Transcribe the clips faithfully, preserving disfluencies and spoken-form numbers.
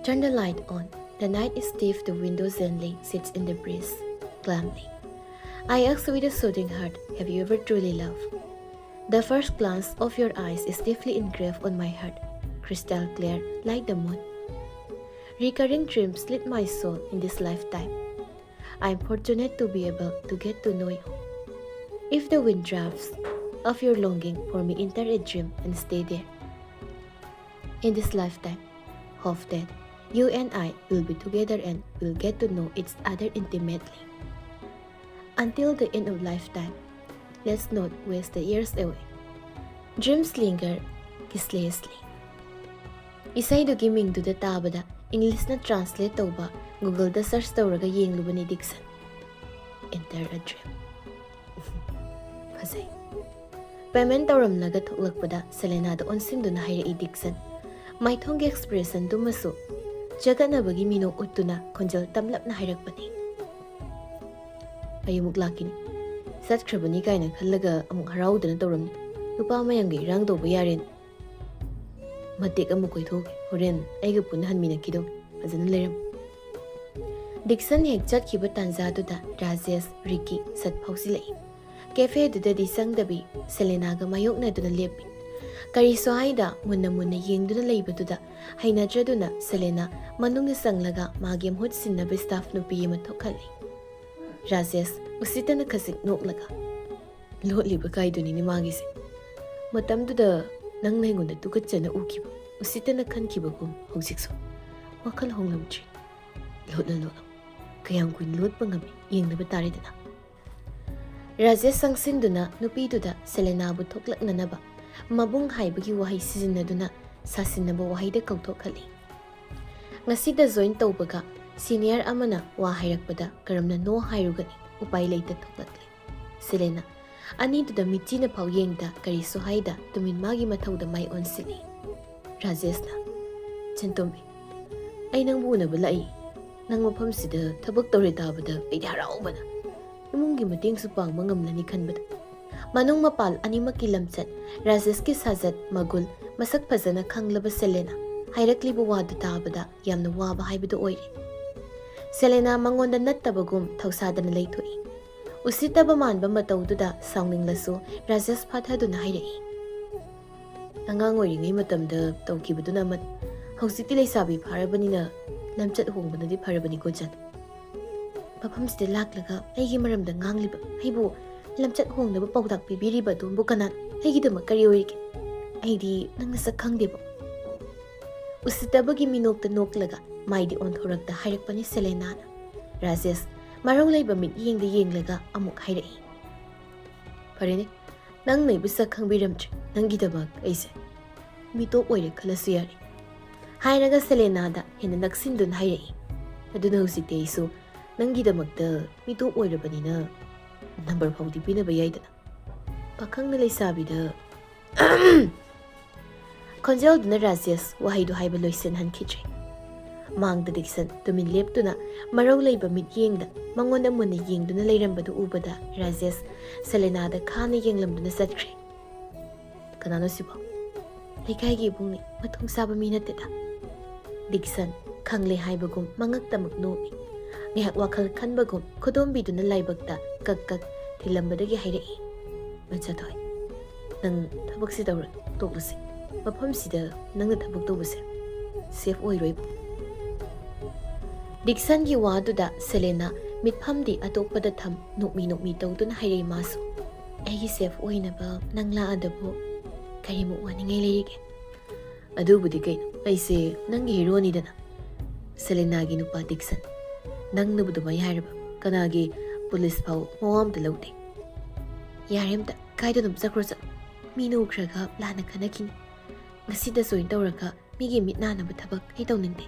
Turn the light on. The night is stiff, the window gently sits in the breeze, calmly. I ask with a soothing heart, have you ever truly loved? The first glance of your eyes is deeply engraved on my heart, crystal clear like the moon. Recurring dreams lit my soul in this lifetime. I am fortunate to be able to get to know you. If the wind drafts of your longing for me enter a dream and stay there, in this lifetime, hope that you and I will be together and will get to know each other intimately. Until the end of lifetime, let's not waste the years away. Dreams linger ceaselessly. ꯏꯁꯩꯗꯨꯒꯤ ꯃꯤꯡꯗꯨꯗ ꯇꯥꯕꯗ ꯏꯪꯂꯤꯁꯅ translate ꯇꯧꯕ ꯒꯨꯒꯜꯗ search ꯇꯧꯔꯒ ꯌꯦꯡꯂꯨꯕꯅꯤ Dixon. Enter a dream. ꯐꯖꯩ꯫ Payment ꯇꯧꯔꯝꯂꯒ ꯊꯣꯛꯂꯛꯄꯗ ꯁꯦꯂꯦꯅꯥꯗ ꯑꯣꯟꯁꯤꯟꯗꯨꯅ ꯍꯥꯏꯔꯛꯏ Dixon. ꯃꯥꯏꯊꯣꯡꯒꯤ ꯑꯦꯛꯁꯄ꯭ꯔꯦꯁꯟꯗꯨꯃꯁꯨ ꯆꯒꯠꯅꯕꯒꯤ ꯃꯤꯅꯣꯛ ꯎꯠꯇꯨꯅ ꯈꯣꯟꯖꯦꯜ ꯇꯝꯂꯞꯅ ꯍꯥꯏꯔꯛꯄꯅꯤ꯫ ꯑꯩ ꯑꯃꯨꯛ ꯂꯥꯛꯈꯤꯅꯤ꯫ ꯆꯠꯈ꯭ꯔꯕꯅꯤ ꯀꯥꯏꯅ ꯈꯜꯂꯒ ꯑꯃꯨꯛ ꯍꯔꯥꯎꯗꯅ ꯇꯧꯔꯝꯃꯤ꯫ ꯅꯨꯄꯥ ꯃꯌꯥꯝꯒ ꯏꯔꯥꯡ ꯇꯧꯕ ꯌꯥꯔꯦꯅ꯫ ꯃꯇꯦꯛ ꯑꯃ ꯀꯣꯏꯊꯣꯛꯀꯦ꯫ ꯍꯣꯔꯦꯟ ꯑꯩꯒ ꯄꯨꯟꯅ ꯍꯟꯃꯤꯟꯅꯈꯤꯗꯧ꯫ ꯐꯖꯅ ꯂꯩꯔꯝꯃꯨ꯫ ꯗꯤꯛꯁꯟ ꯍꯦꯛ ꯆꯠꯈꯤꯕ ꯇꯥꯟꯖꯥꯗꯨꯗ ꯔꯥꯖꯦꯁ, ꯔꯤꯀꯤ ꯁꯠ ꯐꯥꯎꯁꯤꯜꯂꯛꯏ꯫ ꯀꯦꯐꯦꯗꯨꯗꯗꯤ ꯆꯪꯗꯕꯤ ꯁꯦꯂꯦꯅꯥꯒ ꯃꯥꯌꯣꯛꯅꯗꯨꯅ ꯂꯦꯞꯄꯤ꯫ ꯀꯔꯤꯁꯨ ꯍꯥꯏꯗ ꯃꯨꯟꯅ ꯃꯨꯟꯅ ꯌꯦꯡꯗꯨꯅ ꯂꯩꯕꯗꯨꯗ ꯍꯩꯅꯗ꯭ꯔꯗꯨꯅ ꯁꯦꯂꯦꯅꯥ ꯃꯅꯨꯡꯗ ꯆꯪꯂꯒ ꯃꯥꯒꯤ ꯃꯍꯨꯠ ꯁꯤꯟꯅꯕ ꯁ꯭ꯇꯥꯐ ꯅꯨꯄꯤ ꯑꯃ ꯊꯣꯛꯍꯜꯂꯤ꯫ ꯔꯥꯖꯦꯁ ꯎꯁꯤꯠꯇꯅ ꯈꯖꯤꯛ ꯅꯣꯛꯂꯒ, ꯂꯣꯠꯂꯤꯕ ꯀꯥꯏꯗꯨꯅꯤꯅꯦ ꯃꯥꯒꯤꯁꯦ꯫ ꯃꯇꯝꯗꯨꯗ ꯅꯪꯅ ꯑꯩꯉꯣꯟꯗ ꯇꯨꯀꯠꯆꯅ ꯎꯈꯤꯕ, ꯎꯁꯤꯠꯇꯅ ꯈꯟꯈꯤꯕꯒꯨꯝ ꯍꯧꯖꯤꯛꯁꯨ ꯋꯥꯈꯜ ꯍꯣꯡꯂꯝꯗ꯭ꯔꯤ꯫ ꯂꯣꯠꯂ ꯂꯣꯠꯂꯣ꯫ ꯀꯌꯥꯝ ꯀꯨꯏꯅ ꯂꯣꯠꯄ ꯉꯝꯃꯤ ꯌꯦꯡꯅꯕ ꯇꯥꯔꯦꯗꯅ꯫ ꯔꯥꯖꯦꯁ ꯆꯪꯁꯤꯟꯗꯨꯅ ꯅꯨꯄꯤꯗꯨꯗ ꯁꯦꯂꯦꯅꯥꯕꯨ ꯊꯣꯛꯂꯛꯅꯅꯕ ꯃꯕꯨꯡ ꯍꯥꯏꯕꯒꯤ ꯋꯥꯍꯩ ꯁꯤꯖꯤꯟꯅꯗꯨꯅ ꯁꯥꯁꯤꯟꯅꯕ ꯋꯥꯍꯩꯗ ꯀꯧꯊꯣꯛꯍꯜꯂꯤ꯫ ꯉꯁꯤꯗ ꯖꯣꯏꯟ ꯇꯧꯕꯒ ꯁꯤꯅꯤꯌꯔ ꯑꯃꯅ ꯋꯥ ꯍꯥꯏꯔꯛꯄꯗ ꯀꯔꯝꯅ ꯅꯣ ꯍꯥꯏꯔꯨꯒꯅꯤ? ꯎꯄꯥꯏ ꯂꯩꯇ ꯊꯣꯛꯂꯛꯂꯦ꯫ ꯁꯦꯂꯦꯅꯥ ꯑꯅꯤꯗꯨꯗ ꯃꯤꯠꯆꯤꯅ ꯐꯥꯎ ꯌꯦꯡꯗ ꯀꯔꯤꯁꯨ ꯍꯥꯏꯗ ꯇꯨꯃꯤꯟ ꯃꯥꯒꯤ ꯃꯊꯧꯗ ꯃꯥꯏ ꯑꯣꯟꯁꯤꯜꯂꯤ꯫ ꯔꯥꯖꯦꯁꯅ, ꯆꯦꯟꯇꯣꯝꯕꯤ, ꯑꯩ ꯅꯪꯕꯨ ꯎꯅꯕ ꯂꯥꯛꯏ꯫ ꯅꯪ ꯃꯐꯝꯁꯤꯗ ꯊꯕꯛ ꯇꯧꯔꯦ ꯇꯥꯕꯗ ꯑꯩꯗꯤ ꯍꯔꯥꯎꯕꯅ ꯏꯃꯨꯡꯒꯤ ꯃꯇꯦꯡꯁꯨ ꯄꯥꯡꯕ ꯉꯝꯂꯅꯤ ꯈꯟꯕꯗ꯫ ꯃꯅꯨꯡ ꯃꯄꯥꯜ ꯑꯅꯤꯃꯛꯀꯤ ꯂꯝꯆꯠ, ꯔꯥꯖꯦꯁꯀꯤ ꯁꯥꯖꯠ, ꯃꯒꯨꯟ, ꯃꯁꯛ ꯐꯖꯅ ꯈꯪꯂꯕ ꯁꯦꯂꯦꯅꯥ ꯍꯥꯏꯔꯛꯂꯤꯕ ꯋꯥꯗꯨ ꯇꯥꯕꯗ ꯌꯥꯝꯅ ꯋꯥꯕ ꯍꯥꯏꯕꯗꯨ ꯑꯣꯏꯔꯦ꯫ ꯁꯦꯂꯦꯅꯥ ꯃꯉꯣꯟꯗ ꯅꯠꯇꯕꯒꯨꯝ ꯊꯧꯁꯥꯗꯅ ꯂꯩꯊꯣꯛꯏ꯫ ꯎꯁꯤꯠꯇꯕ ꯃꯥꯟꯕ ꯃꯇꯧꯗꯨꯗ ꯁꯥꯎꯅꯤꯡꯂꯁꯨ ꯔꯥꯖꯦꯁ ꯐꯥꯊꯗꯨꯅ ꯍꯥꯏꯔꯛꯏ, "ꯑꯉꯥꯡ ꯑꯣꯏꯔꯤꯉꯩ ꯃꯇꯝꯗ ꯇꯧꯈꯤꯕꯗꯨꯅ ꯑꯃꯅꯤ꯫ ꯍꯧꯖꯤꯛꯇꯤ ꯂꯩꯁꯥꯕꯤ ꯐꯥꯔꯕꯅꯤꯅ ꯂꯝꯆꯠ ꯍꯣꯡꯕꯅꯗꯤ ꯐꯔꯕꯅꯤꯀꯣ, ꯖꯟ꯫ ꯃꯐꯝꯁꯤꯗ ꯂꯥꯛꯂꯒ ꯑꯩꯒꯤ ꯃꯔꯝꯗ ꯉꯥꯡꯂꯤꯕ, ꯑꯩꯕꯨ ꯂꯝꯆꯠ ꯍꯣꯡꯅꯕ ꯄꯥꯎꯇꯥꯛ ꯄꯤꯕꯤꯔꯤꯕ ꯑꯗꯣꯝꯕꯨ ꯀꯅꯥ? ꯑꯩꯒꯤꯗꯃꯛ ꯀꯔꯤ ꯑꯣꯏꯔꯤꯒꯦ? ꯑꯩꯗꯤ ꯅꯪ ꯅꯁꯛ ꯈꯪꯗꯦꯕ?" ꯎꯁꯤꯠꯇꯕꯒꯤ ꯃꯤꯅꯣꯛꯇ ꯅꯣꯛꯂꯒ ꯃꯥꯏꯗꯤ ꯑꯣꯟꯊꯣꯔꯛꯇ ꯍꯥꯏꯔꯛꯄꯅꯤ ꯁꯦꯂꯦꯅꯥꯅ꯫ ꯔꯥꯖꯦꯁ ꯃꯔꯧ ꯂꯩꯕ ꯃꯤꯠꯌꯦꯡꯗ ꯌꯦꯡꯂꯒ ꯑꯃꯨꯛ ꯍꯥꯏꯔꯛꯏ, "ꯐꯔꯦꯅꯦ, ꯅꯪꯅ ꯑꯩꯕꯨ ꯁꯛ ꯈꯪꯕꯤꯔꯝꯗ꯭ꯔꯦ꯫ ꯅꯪꯒꯤꯗꯃꯛ ꯑꯩꯁꯦ ꯃꯤꯇꯣꯞ ꯑꯣꯏꯔꯦ ꯈꯜꯂꯁꯨ ꯌꯥꯔꯦ," ꯍꯥꯏꯔꯒ ꯁꯦꯂꯦꯅꯥꯗ ꯍꯦꯟꯅ ꯅꯛꯁꯤꯟꯗꯨꯅ ꯍꯥꯏꯔꯛꯏ꯫ "ꯑꯗꯨꯅ ꯍꯧꯖꯤꯛꯇꯤ ꯑꯩꯁꯨ ꯅꯪꯒꯤꯗꯃꯛꯇ ꯃꯤꯇꯣꯞ ꯑꯣꯏꯔꯕꯅꯤꯅ ꯅꯝꯕꯔ ꯐꯥꯎꯗꯤ ꯄꯤꯅꯕ ꯌꯥꯏꯗꯅ?" ꯄꯥꯈꯪꯅ ꯂꯩꯁꯥꯕꯤꯗ ꯈꯣꯟꯖꯦꯜꯗꯨꯅ ꯔꯥꯖꯦꯁ ꯋꯥꯍꯩꯗꯨ ꯍꯥꯏꯕ ꯂꯣꯏꯁꯤꯟꯍꯟꯈꯤꯗ꯭ꯔꯦ꯫ ꯃꯥꯡꯗ ꯗꯤꯛꯁꯟ ꯇꯨꯃꯤꯟ ꯂꯦꯞꯇꯨꯅ ꯃꯔꯧ ꯂꯩꯕ ꯃꯤꯠꯌꯦꯡꯗ ꯃꯉꯣꯟꯗ ꯃꯨꯟꯅ ꯌꯦꯡꯗꯨꯅ ꯂꯩꯔꯝꯕꯗꯨ ꯎꯕꯗ ꯔꯥꯖꯦꯁ ꯁꯦꯂꯦꯅꯥꯗ ꯈꯥꯅ ꯌꯦꯡꯂꯝꯗꯨꯅ ꯆꯠꯈ꯭ꯔꯦ꯫ "ꯀꯅꯥꯅꯣ ꯁꯤꯕꯣ? ꯂꯩꯀꯥꯏꯒꯤ ꯏꯕꯨꯡꯅꯤ, ꯃꯊꯣꯡ ꯆꯥꯕ ꯃꯤ ꯅꯠꯇꯦꯗ꯫" ꯗꯤꯛꯁꯟ ꯈꯪꯂꯦ ꯍꯥꯏꯕꯒꯨꯝ ꯃꯉꯛꯇꯃꯛ ꯅꯣꯛꯏ꯫ ꯉꯥꯏꯍꯥꯛ ꯋꯥꯈꯜ ꯈꯟꯕꯒꯨꯝ ꯈꯨꯗꯣꯝꯕꯤꯗꯨꯅ ꯂꯥꯏꯕꯛꯇ ꯀꯛ ꯀꯛ ꯊꯤꯜꯂꯝꯕꯗꯒꯤ ꯍꯥꯏꯔꯛꯏ, "ꯃꯆꯥꯊꯣꯏ, ꯅꯪ ꯊꯕꯛꯁꯤ ꯇꯧꯔꯅꯨ, ꯇꯣꯛꯂꯁꯤ꯫ ꯃꯐꯝꯁꯤꯗ ꯅꯪꯅ ꯊꯕꯛ ꯇꯧꯕꯁꯦ ꯁꯦꯐ ꯑꯣꯏꯔꯣꯏꯕ꯫" ꯗꯤꯛꯁꯟꯒꯤ ꯋꯥꯗꯨꯗ ꯁꯦꯂꯦꯅꯥ ꯃꯤꯠꯐꯝꯗꯤ ꯑꯇꯣꯞꯄꯗ ꯊꯝ ꯅꯣꯛꯃꯤ ꯅꯣꯛꯃꯤ ꯇꯧꯗꯨꯅ ꯍꯥꯏꯔꯛꯏ ꯃꯥꯁꯨ, "ꯑꯩꯒꯤ ꯁꯦꯐ ꯑꯣꯏꯅꯕ ꯅꯪ ꯂꯥꯛꯑꯗꯕꯨ ꯀꯔꯤꯃꯨꯛ ꯋꯥꯅꯤꯡꯉꯥꯏ ꯂꯩꯔꯤꯒꯦ?" "ꯑꯗꯨꯕꯨꯗꯤ ꯀꯩꯅꯣ, ꯑꯩꯁꯦ ꯅꯪꯒꯤ ꯍꯤꯔꯣꯅꯤꯗꯅ꯫" ꯁꯦꯂꯦꯅꯥꯒꯤ ꯅꯨꯄꯥ ꯗꯤꯛꯁꯟ, "ꯅꯪꯅꯕꯨ ꯑꯗꯨꯃꯥꯏ ꯍꯥꯏꯔꯕ? ꯀꯅꯥꯒꯤ ꯄꯨꯂꯤꯁ ꯐꯥꯎ ꯃꯋꯥ ꯑꯝꯇ ꯂꯧꯗꯦ꯫" "ꯌꯥꯔꯦ ꯑꯝꯇ, ꯀꯥꯏꯗꯅꯣꯝ ꯆꯠꯈ꯭ꯔꯣ ꯆꯠꯂꯣ꯫ ꯃꯤꯅ ꯎꯈ꯭ꯔꯒ ꯂꯥꯟꯅ ꯈꯟꯅꯈꯤꯅꯤ꯫ ꯉꯁꯤꯗ ꯖꯣꯏꯟ ꯇꯧꯔꯒ ꯃꯤꯒꯤ ꯃꯤꯠ ꯅꯥꯅꯕ ꯊꯕꯛ ꯑꯩ ꯇꯧꯅꯤꯡꯗꯦ꯫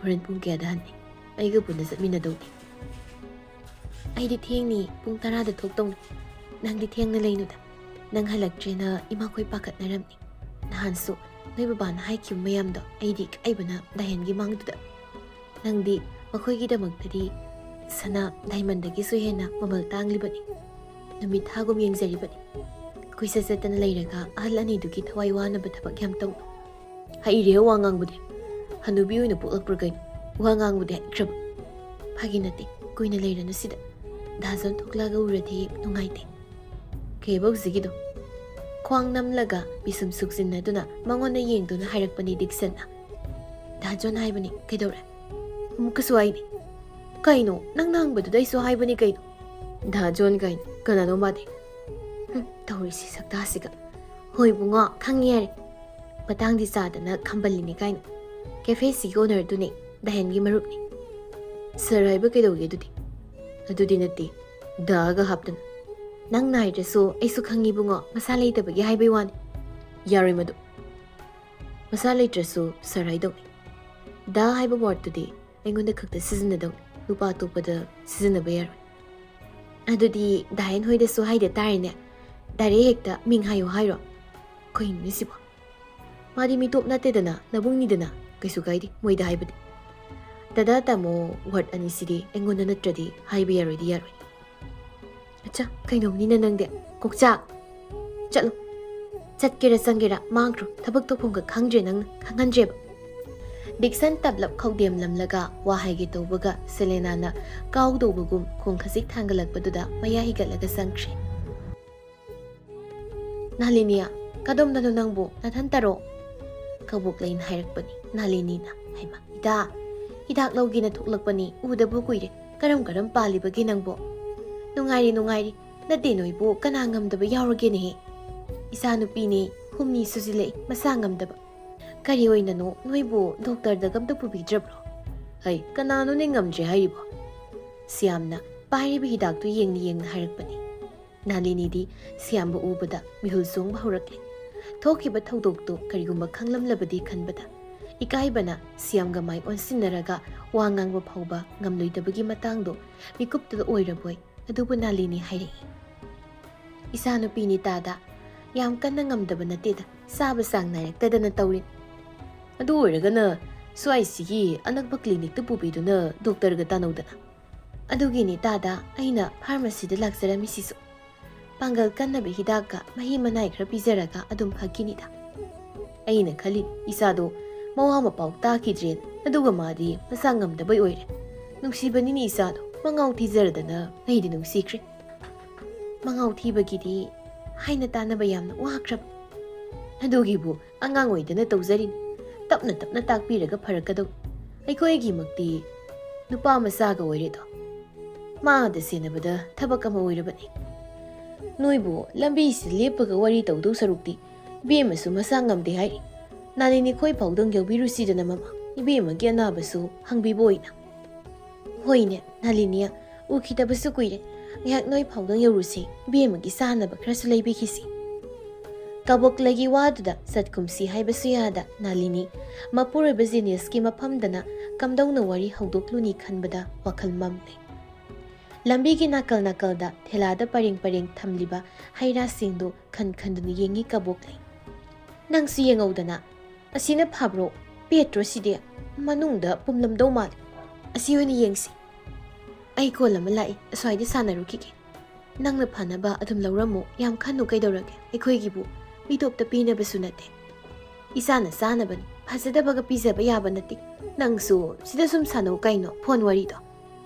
ꯍꯣꯔꯦꯟ ꯄꯨꯡ ꯀꯌꯥꯗ ꯍꯟꯅꯤ? ꯑꯩꯒ ꯄꯨꯟꯅ ꯆꯠꯃꯤꯟꯅꯗꯧꯅꯤ꯫" "ꯑꯩꯗꯤ ꯊꯦꯡꯅꯤ, ꯄꯨꯡ ꯇꯔꯥꯗ ꯊꯣꯛꯇꯧꯅꯤ꯫ ꯅꯪꯗꯤ ꯊꯦꯡꯅ ꯂꯩꯅꯨꯗ꯫ ꯅꯪ ꯍꯜꯂꯛꯇ꯭ꯔꯦꯅ ꯏꯃꯥꯈꯣꯏ ꯄꯥꯈꯠꯅꯔꯝꯅꯤ꯫ ꯅꯍꯥꯟꯁꯨ ꯅꯣꯏ ꯕꯕꯥꯅ ꯍꯥꯏꯈꯤꯕ ꯃꯌꯥꯝꯗꯣ ꯑꯩꯗꯤ ꯏꯀꯥꯏꯕꯅ ꯗꯥꯏꯍꯟꯒꯤ ꯃꯥꯡꯗꯨꯗ꯫ ꯅꯪꯗꯤ ꯃꯈꯣꯏꯒꯤꯗꯃꯛꯇꯗꯤ ꯁꯅꯥ ꯗꯥꯏꯃꯟꯗꯒꯤꯁꯨ ꯍꯦꯟꯅ ꯃꯃꯜ ꯇꯥꯡꯂꯤꯕꯅꯤ꯫ ꯅꯨꯃꯤꯠ ꯊꯥꯒꯨꯝ ꯌꯦꯡꯖꯔꯤꯕꯅꯤ꯫ ꯀꯣꯏꯆꯠ ꯆꯠꯇꯅ ꯂꯩꯔꯒ ꯑꯍꯜ ꯑꯅꯤꯗꯨꯒꯤ ꯊꯋꯥꯏ ꯋꯥꯅꯕ ꯊꯕꯛ ꯌꯥꯝ ꯇꯧꯅꯨ꯫ ꯍꯩꯔꯦ ꯋꯥ ꯉꯥꯡꯕꯗꯤ꯫ ꯍꯅꯨꯕꯤ ꯑꯣꯏꯅ ꯄꯣꯛꯂꯛꯄ꯭ꯔꯥ ꯀꯩꯅꯣ? ꯋꯥ ꯉꯥꯡꯕꯗꯤ ꯍꯩꯈ꯭ꯔꯕ? ꯐꯥꯒꯤ ꯅꯠꯇꯦ, ꯀꯨꯏꯅ ꯂꯩꯔꯅꯨ ꯁꯤꯗ꯫ ꯗꯥꯖꯣꯟ ꯊꯣꯛꯂꯛꯑꯒ ꯎꯔꯗꯤ ꯅꯨꯡꯉꯥꯏꯇꯦ꯫ ꯀꯩꯕ ꯍꯧꯖꯤꯛꯀꯤꯗꯣ? ꯈ꯭ꯋꯥꯡ ꯅꯝꯂꯒ ꯄꯤꯁꯨꯝ ꯁꯨꯛꯆꯤꯟꯅꯗꯨꯅ ꯃꯉꯣꯟꯗ ꯌꯦꯡꯗꯨꯅ ꯍꯥꯏꯔꯛꯄꯅꯤ ꯗꯤꯛꯁꯟꯅ꯫ ꯗꯥꯖꯣꯟ ꯍꯥꯏꯕꯅꯤ, ꯀꯩꯗꯧꯔꯦ? ꯑꯃꯨꯛꯀꯁꯨ ꯍꯥꯏꯅꯤ꯫ ꯀꯩꯅꯣ? ꯅꯪꯅ ꯍꯪꯕꯗꯨꯗ ꯑꯩꯁꯨ ꯍꯥꯏꯕꯅꯤ ꯀꯩꯅꯣ꯫ ꯗꯥꯖꯣꯟ ꯀꯥꯏꯅ ꯀꯅꯥꯅꯣ ꯃꯥꯗꯤ? ꯍꯨꯝ, ꯇꯧꯔꯤꯁꯤ ꯁꯛꯇꯥꯁꯤꯒ꯫ ꯍꯣꯏ ꯏꯕꯨꯡꯉꯣ, ꯈꯪꯉꯦ ꯌꯥꯔꯦ꯫ ꯃꯇꯥꯡꯗꯤ ꯆꯥꯗꯅ ꯈꯝꯕꯜꯂꯤꯅꯤ ꯀꯥꯏꯅ꯫ ꯀꯦꯐꯦꯁꯤꯒꯤ ownerꯗꯨꯅꯦ, ꯗꯥꯍꯦꯟꯒꯤ ꯃꯔꯨꯞꯅꯤ꯫ ꯁꯥꯔ ꯍꯥꯏꯕ ꯀꯩꯗꯧꯒꯦ ꯑꯗꯨꯗꯤ? ꯑꯗꯨꯗꯤ ꯅꯠꯇꯦ, ꯗꯥꯒ ꯍꯥꯞꯇꯅ꯫ ꯅꯪ ꯅꯥꯏꯗ꯭ꯔꯁꯨ ꯑꯩꯁꯨ ꯈꯪꯉꯤ ꯏꯕꯨꯡꯉꯣ, ꯃꯁꯥ ꯂꯩꯇꯕꯒꯤ ꯍꯥꯏꯕꯩ ꯋꯥꯅꯤ꯫ ꯌꯥꯔꯣꯏ ꯃꯗꯨ꯫ ꯃꯁꯥ ꯂꯩꯇ꯭ꯔꯁꯨ ꯁꯥꯔ ꯍꯥꯏꯗꯧꯅꯤ꯫ ꯗꯥ ꯍꯥꯏꯕ wordꯇꯨꯗꯤ ꯑꯩꯉꯣꯟꯗ ꯈꯛꯇ ꯁꯤꯖꯤꯟꯅꯗꯧꯅꯤ, ꯅꯨꯄꯥ ꯑꯇꯣꯞꯄꯗ ꯁꯤꯖꯤꯟꯅꯕ ꯌꯥꯔꯣꯏ꯫ ꯑꯗꯨꯗꯤ ꯗꯥꯍꯦꯟ ꯍꯣꯏꯗꯁꯨ ꯍꯥꯏꯗ ꯇꯥꯔꯦꯅꯦ꯫ Direct ꯍꯦꯛꯇ ꯃꯤꯡ ꯍꯥꯏꯌꯨ ꯍꯥꯏꯔꯣ? ꯀꯩꯅꯣꯅꯦ ꯁꯤꯕꯣ? ꯃꯥꯗꯤ ꯃꯤꯇꯣꯞ ꯅꯠꯇꯦꯗꯅ, ꯅꯕꯨꯡꯅꯤꯗꯅ, ꯀꯩꯁꯨ ꯀꯥꯏꯗꯦ ꯃꯣꯏꯗ ꯍꯥꯏꯕꯗꯤ꯫ ꯗꯗꯥ ꯇꯥꯃꯣ word ꯑꯅꯤꯁꯤꯗꯤ ꯑꯩꯉꯣꯟꯗ ꯅꯠꯇ꯭ꯔꯗꯤ ꯍꯥꯏꯕ ꯌꯥꯔꯣꯏꯗꯤ ꯌꯥꯔꯣꯏ꯫ ꯑꯠꯆꯥ, ꯀꯩꯅꯣꯝꯅꯤꯅ ꯅꯪꯗꯤ? ꯀꯣꯛꯆꯥꯛ! ꯆꯠꯂꯣ꯫ ꯆꯠꯀꯦꯔꯥ ꯆꯪꯒꯦꯔꯥ ꯃꯥꯡꯈ꯭ꯔꯣ, ꯊꯕꯛ ꯇꯧꯐꯝꯒ ꯈꯪꯗ꯭ꯔꯦ ꯅꯪꯅ, ꯈꯪꯍꯟꯗ꯭ꯔꯦꯕ꯫ ꯗꯤꯛꯁꯟ ꯇꯞꯂꯞ ꯈꯧꯗꯦꯝꯂꯝꯂꯒ ꯋꯥ ꯍꯥꯏꯒꯦ ꯇꯧꯕꯒ ꯁꯦꯂꯦꯅꯥꯅ ꯀꯥꯎꯗꯧꯕꯒꯨꯝ ꯈꯣꯡ ꯈꯖꯤꯛ ꯊꯥꯡꯒꯠꯂꯛꯄꯗꯨꯗ ꯃꯌꯥ ꯍꯤꯒꯠꯂꯒ ꯆꯪꯈ꯭ꯔꯦ꯫ ꯅꯥꯂꯤꯅꯤ, ꯀꯗꯣꯝꯗꯅꯣ ꯅꯪꯕꯨ? ꯅꯊꯟꯇꯔꯣ? ꯀꯕꯣꯛꯂꯩꯅ ꯍꯥꯏꯔꯛꯄꯅꯤ꯫ ꯅꯥꯂꯤꯅꯤꯅ, ꯍꯩꯃꯥ, ꯏꯇꯥ, ꯍꯤꯗꯥꯛ ꯂꯧꯒꯦꯅ ꯊꯣꯛꯂꯛꯄꯅꯤ, ꯎꯗꯕ ꯀꯨꯏꯔꯦ꯫ ꯀꯔꯝ ꯀꯔꯝ ꯄꯥꯜꯂꯤꯕꯒꯦ ꯅꯪꯕꯨ? ꯅꯨꯡꯉꯥꯏꯔꯤ, ꯅꯨꯡꯉꯥꯏꯔꯤ꯫ ꯅꯠꯇꯦ ꯅꯣꯏꯕꯨ ꯀꯅꯥ ꯉꯝꯗꯕ ꯌꯥꯎꯔꯒꯦꯅꯦꯍꯦ? ꯏꯆꯥꯅꯨꯄꯤꯅꯦ, ꯍꯨꯝꯅꯤ ꯁꯨꯖꯤꯜꯂꯛꯏ, ꯃꯁꯥ ꯉꯝꯗꯕ꯫ ꯀꯔꯤ ꯑꯣꯏꯅꯅꯣ ꯅꯣꯏꯕꯨ ꯗꯣꯛꯇꯔꯗꯒ ꯑꯝꯇ ꯄꯨꯕꯤꯗ꯭ꯔꯕ꯭ꯔꯣ? ꯍꯩ, ꯀꯅꯥꯅꯣꯅꯦ ꯉꯝꯗ꯭ꯔꯦ ꯍꯥꯏꯔꯤꯕꯣ? ꯁ꯭ꯌꯥꯝꯅ ꯄꯥꯏꯔꯤꯕ ꯍꯤꯗꯥꯛꯇꯨ ꯌꯦꯡꯅ ꯌꯦꯡꯅ ꯍꯥꯏꯔꯛꯄꯅꯤ꯫ ꯅꯥꯂꯤꯅꯤꯗꯤ ꯁ꯭ꯌꯥꯝꯕꯨ ꯎꯕꯗ ꯃꯤꯍꯨꯜ ꯆꯣꯡꯕ ꯍꯧꯔꯛꯂꯦ꯫ ꯊꯣꯛꯈꯤꯕ ꯊꯧꯗꯣꯛꯇꯨ ꯀꯔꯤꯒꯨꯝꯕ ꯈꯪꯂꯝꯂꯕꯗꯤ ꯈꯟꯕꯗ ꯏꯀꯥꯏꯕꯅ ꯁ꯭ꯌꯥꯝꯒ ꯃꯥꯏ ꯑꯣꯟꯁꯤꯟꯅꯔꯒ ꯋꯥ ꯉꯥꯡꯕ ꯐꯥꯎꯕ ꯉꯝꯂꯣꯏꯗꯕꯒꯤ ꯃꯇꯥꯡꯗꯣ ꯃꯤꯀꯨꯞꯇꯨꯗ ꯑꯣꯏꯔꯕꯣꯏ꯫ ꯑꯗꯨꯕꯨ ꯅꯥꯂꯤꯅꯤ ꯍꯥꯏꯔꯛꯏ, "ꯏꯆꯥꯅꯨꯄꯤꯅꯤ ꯇꯥꯗ, ꯌꯥꯝ ꯀꯟꯅ ꯉꯝꯗꯕ ꯅꯠꯇꯦꯗ, ꯆꯥꯕ ꯆꯥꯡ ꯅꯥꯏꯔꯛꯇꯗꯅ ꯇꯧꯔꯤ꯫ ꯑꯗꯨ ꯑꯣꯏꯔꯒꯅ ꯁ꯭ꯋꯥꯏꯁꯤꯒꯤ ꯑꯅꯛꯄ clinicꯇ ꯄꯨꯕꯤꯗꯨꯅ ꯗꯣꯛꯇꯔꯒ ꯇꯥꯟꯅꯧꯗꯅ꯫" "ꯑꯗꯨꯒꯤꯅꯤ ꯇꯥꯗ ꯑꯩꯅ pharmacyꯗ ꯂꯥꯛꯆꯔꯝꯃꯤꯁꯤꯁꯨ꯫ ꯄꯥꯡꯒꯜ ꯀꯟꯅꯕ ꯍꯤꯗꯥꯛꯀ ꯃꯍꯤ ꯃꯅꯥꯏ ꯈꯔ ꯄꯤꯖꯔꯒ ꯑꯗꯨꯝ ꯐꯈꯤꯅꯤꯗ꯫" ꯑꯩꯅ ꯈꯜꯂꯤ, ꯏꯆꯥꯗꯣ ꯃꯋꯥ ꯃꯄꯥꯎ ꯇꯥꯈꯤꯗ꯭ꯔꯦꯅ꯫ ꯑꯗꯨꯒ ꯃꯥꯗꯤ ꯃꯁꯥ ꯉꯝꯗꯕꯩ ꯑꯣꯏꯔꯦ꯫ ꯅꯨꯡꯁꯤꯕꯅꯤꯅꯦ ꯏꯆꯥꯗꯣ, ꯃꯉꯥꯎ ꯊꯤꯖꯔꯗꯅ ꯑꯩꯗꯤ ꯅꯨꯡꯁꯤꯈ꯭ꯔꯦ꯫ ꯃꯉꯥꯎ ꯊꯤꯕꯒꯤꯗꯤ ꯍꯥꯏꯅ ꯇꯥꯅꯕ ꯌꯥꯝꯅ ꯋꯥꯈ꯭ꯔꯕ꯫ ꯑꯗꯨꯒꯤꯕꯨ ꯑꯉꯥꯡ ꯑꯣꯏꯗꯅ ꯇꯧꯖꯔꯤꯅꯤ꯫ ꯇꯞꯅ ꯇꯞꯅ ꯇꯥꯛꯄꯤꯔꯒ ꯐꯔꯛꯀꯗꯧ꯫ ꯑꯩꯈꯣꯏꯒꯤꯃꯛꯇꯤ ꯅꯨꯄꯥ ꯃꯆꯥꯒ ꯑꯣꯏꯔꯦꯗꯣ꯫ ꯃꯥꯗ ꯁꯦꯟꯅꯕꯗ ꯊꯕꯛ ꯑꯃ ꯑꯣꯏꯔꯕꯅꯤ꯫ ꯅꯣꯏꯕꯨ ꯂꯝꯕꯤꯁꯤꯗ ꯂꯦꯞꯄꯒ ꯋꯥꯔꯤ ꯇꯧꯗꯧ ꯁꯔꯨꯛꯇꯤ, ꯏꯕꯦꯝꯃꯁꯨ ꯃꯁꯥ ꯉꯝꯗꯦ ꯍꯥꯏꯔꯤ꯫ ꯅꯥꯂꯤꯅꯤ ꯈꯣꯏ ꯐꯥꯎꯗꯪ ꯌꯧꯕꯤꯔꯨꯁꯤꯗꯅ ꯃꯃꯥ, ꯏꯕꯦꯝꯃꯒꯤ ꯑꯅꯥꯕꯁꯨ ꯍꯪꯕꯤꯕ ꯑꯣꯏꯅ꯫ ꯍꯣꯏꯅꯦ ꯅꯥꯂꯤꯅꯤ, ꯎꯈꯤꯗꯕꯁꯨ ꯀꯨꯏꯔꯦ꯫ ꯉꯥꯏꯍꯥꯛ ꯅꯣꯏ ꯐꯥꯎꯗꯪ ꯌꯧꯔꯨꯁꯤ, ꯏꯕꯦꯝꯃꯒꯤ ꯆꯥꯅꯕ ꯈꯔꯁꯨ ꯂꯩꯕꯤꯈꯤꯁꯤ꯫ ꯀꯕꯣꯛꯂꯩꯒꯤ ꯋꯥꯗꯨꯗ ꯆꯠꯈꯨꯝꯁꯤ ꯍꯥꯏꯕꯁꯨ ꯌꯥꯗ ꯅꯥꯂꯤꯅꯤ ꯃꯄꯨꯔꯣꯏꯕ ꯖꯦꯅꯤꯁꯀꯤ ꯃꯐꯝꯗꯅ ꯀꯝꯗꯧꯅ ꯋꯥꯔꯤ ꯍꯧꯗꯣꯛꯂꯨꯅꯤ ꯈꯟꯕꯗ ꯋꯥꯈꯜ ꯃꯝꯂꯦ꯫ ꯂꯝꯕꯤꯒꯤ ꯅꯥꯀꯜ ꯅꯥꯀꯜꯗ ꯊꯦꯂꯥꯗ ꯄꯔꯦꯡ ꯄꯔꯦꯡ ꯊꯝꯂꯤꯕ ꯍꯩ ꯔꯥꯁꯤꯡꯗꯨ ꯈꯟ ꯈꯟꯗꯨꯅ ꯌꯦꯡꯉꯤ ꯀꯕꯣꯛꯂꯩ꯫ ꯅꯪꯁꯨ ꯌꯦꯡꯍꯧꯗꯅ꯫ ꯑꯁꯤꯅ ꯐꯕ꯭ꯔꯣ? ꯄꯦꯠꯇ꯭ꯔꯣ ꯁꯤꯗꯤ? ꯃꯅꯨꯡꯗ ꯄꯨꯝꯂꯝꯗꯧ ꯃꯥꯜꯂꯤ꯫ ꯑꯁꯤ ꯑꯣꯏꯅ ꯌꯦꯡꯁꯤ꯫ ꯑꯩ ꯀꯣꯜ ꯑꯃ ꯂꯥꯛꯏ, ꯑꯁ꯭ꯋꯥꯏꯗ ꯁꯥꯟꯅꯔꯨꯈꯤꯒꯦ꯫ ꯅꯪꯅ ꯐꯅꯕ ꯑꯗꯨꯝ ꯂꯧꯔꯝꯃꯨ, ꯌꯥꯝ ꯈꯟꯅꯨ ꯀꯩꯗꯧꯔꯒꯦ? ꯑꯩꯈꯣꯏꯒꯤꯕꯨ ꯃꯤꯇꯣꯞꯇ ꯄꯤꯅꯕꯁꯨ ꯅꯠꯇꯦ꯫ ꯏꯆꯥꯅ ꯆꯥꯅꯕꯅꯤ, ꯐꯖꯗꯕꯒ ꯄꯤꯖꯕ ꯌꯥꯕ ꯅꯠꯇꯦ꯫ ꯅꯪꯁꯨ ꯁꯤꯗ ꯁꯨꯝ ꯁꯥꯟꯅꯧ ꯀꯩꯅꯣ, ꯐꯣꯟ ꯋꯥꯔꯤꯗꯣ꯫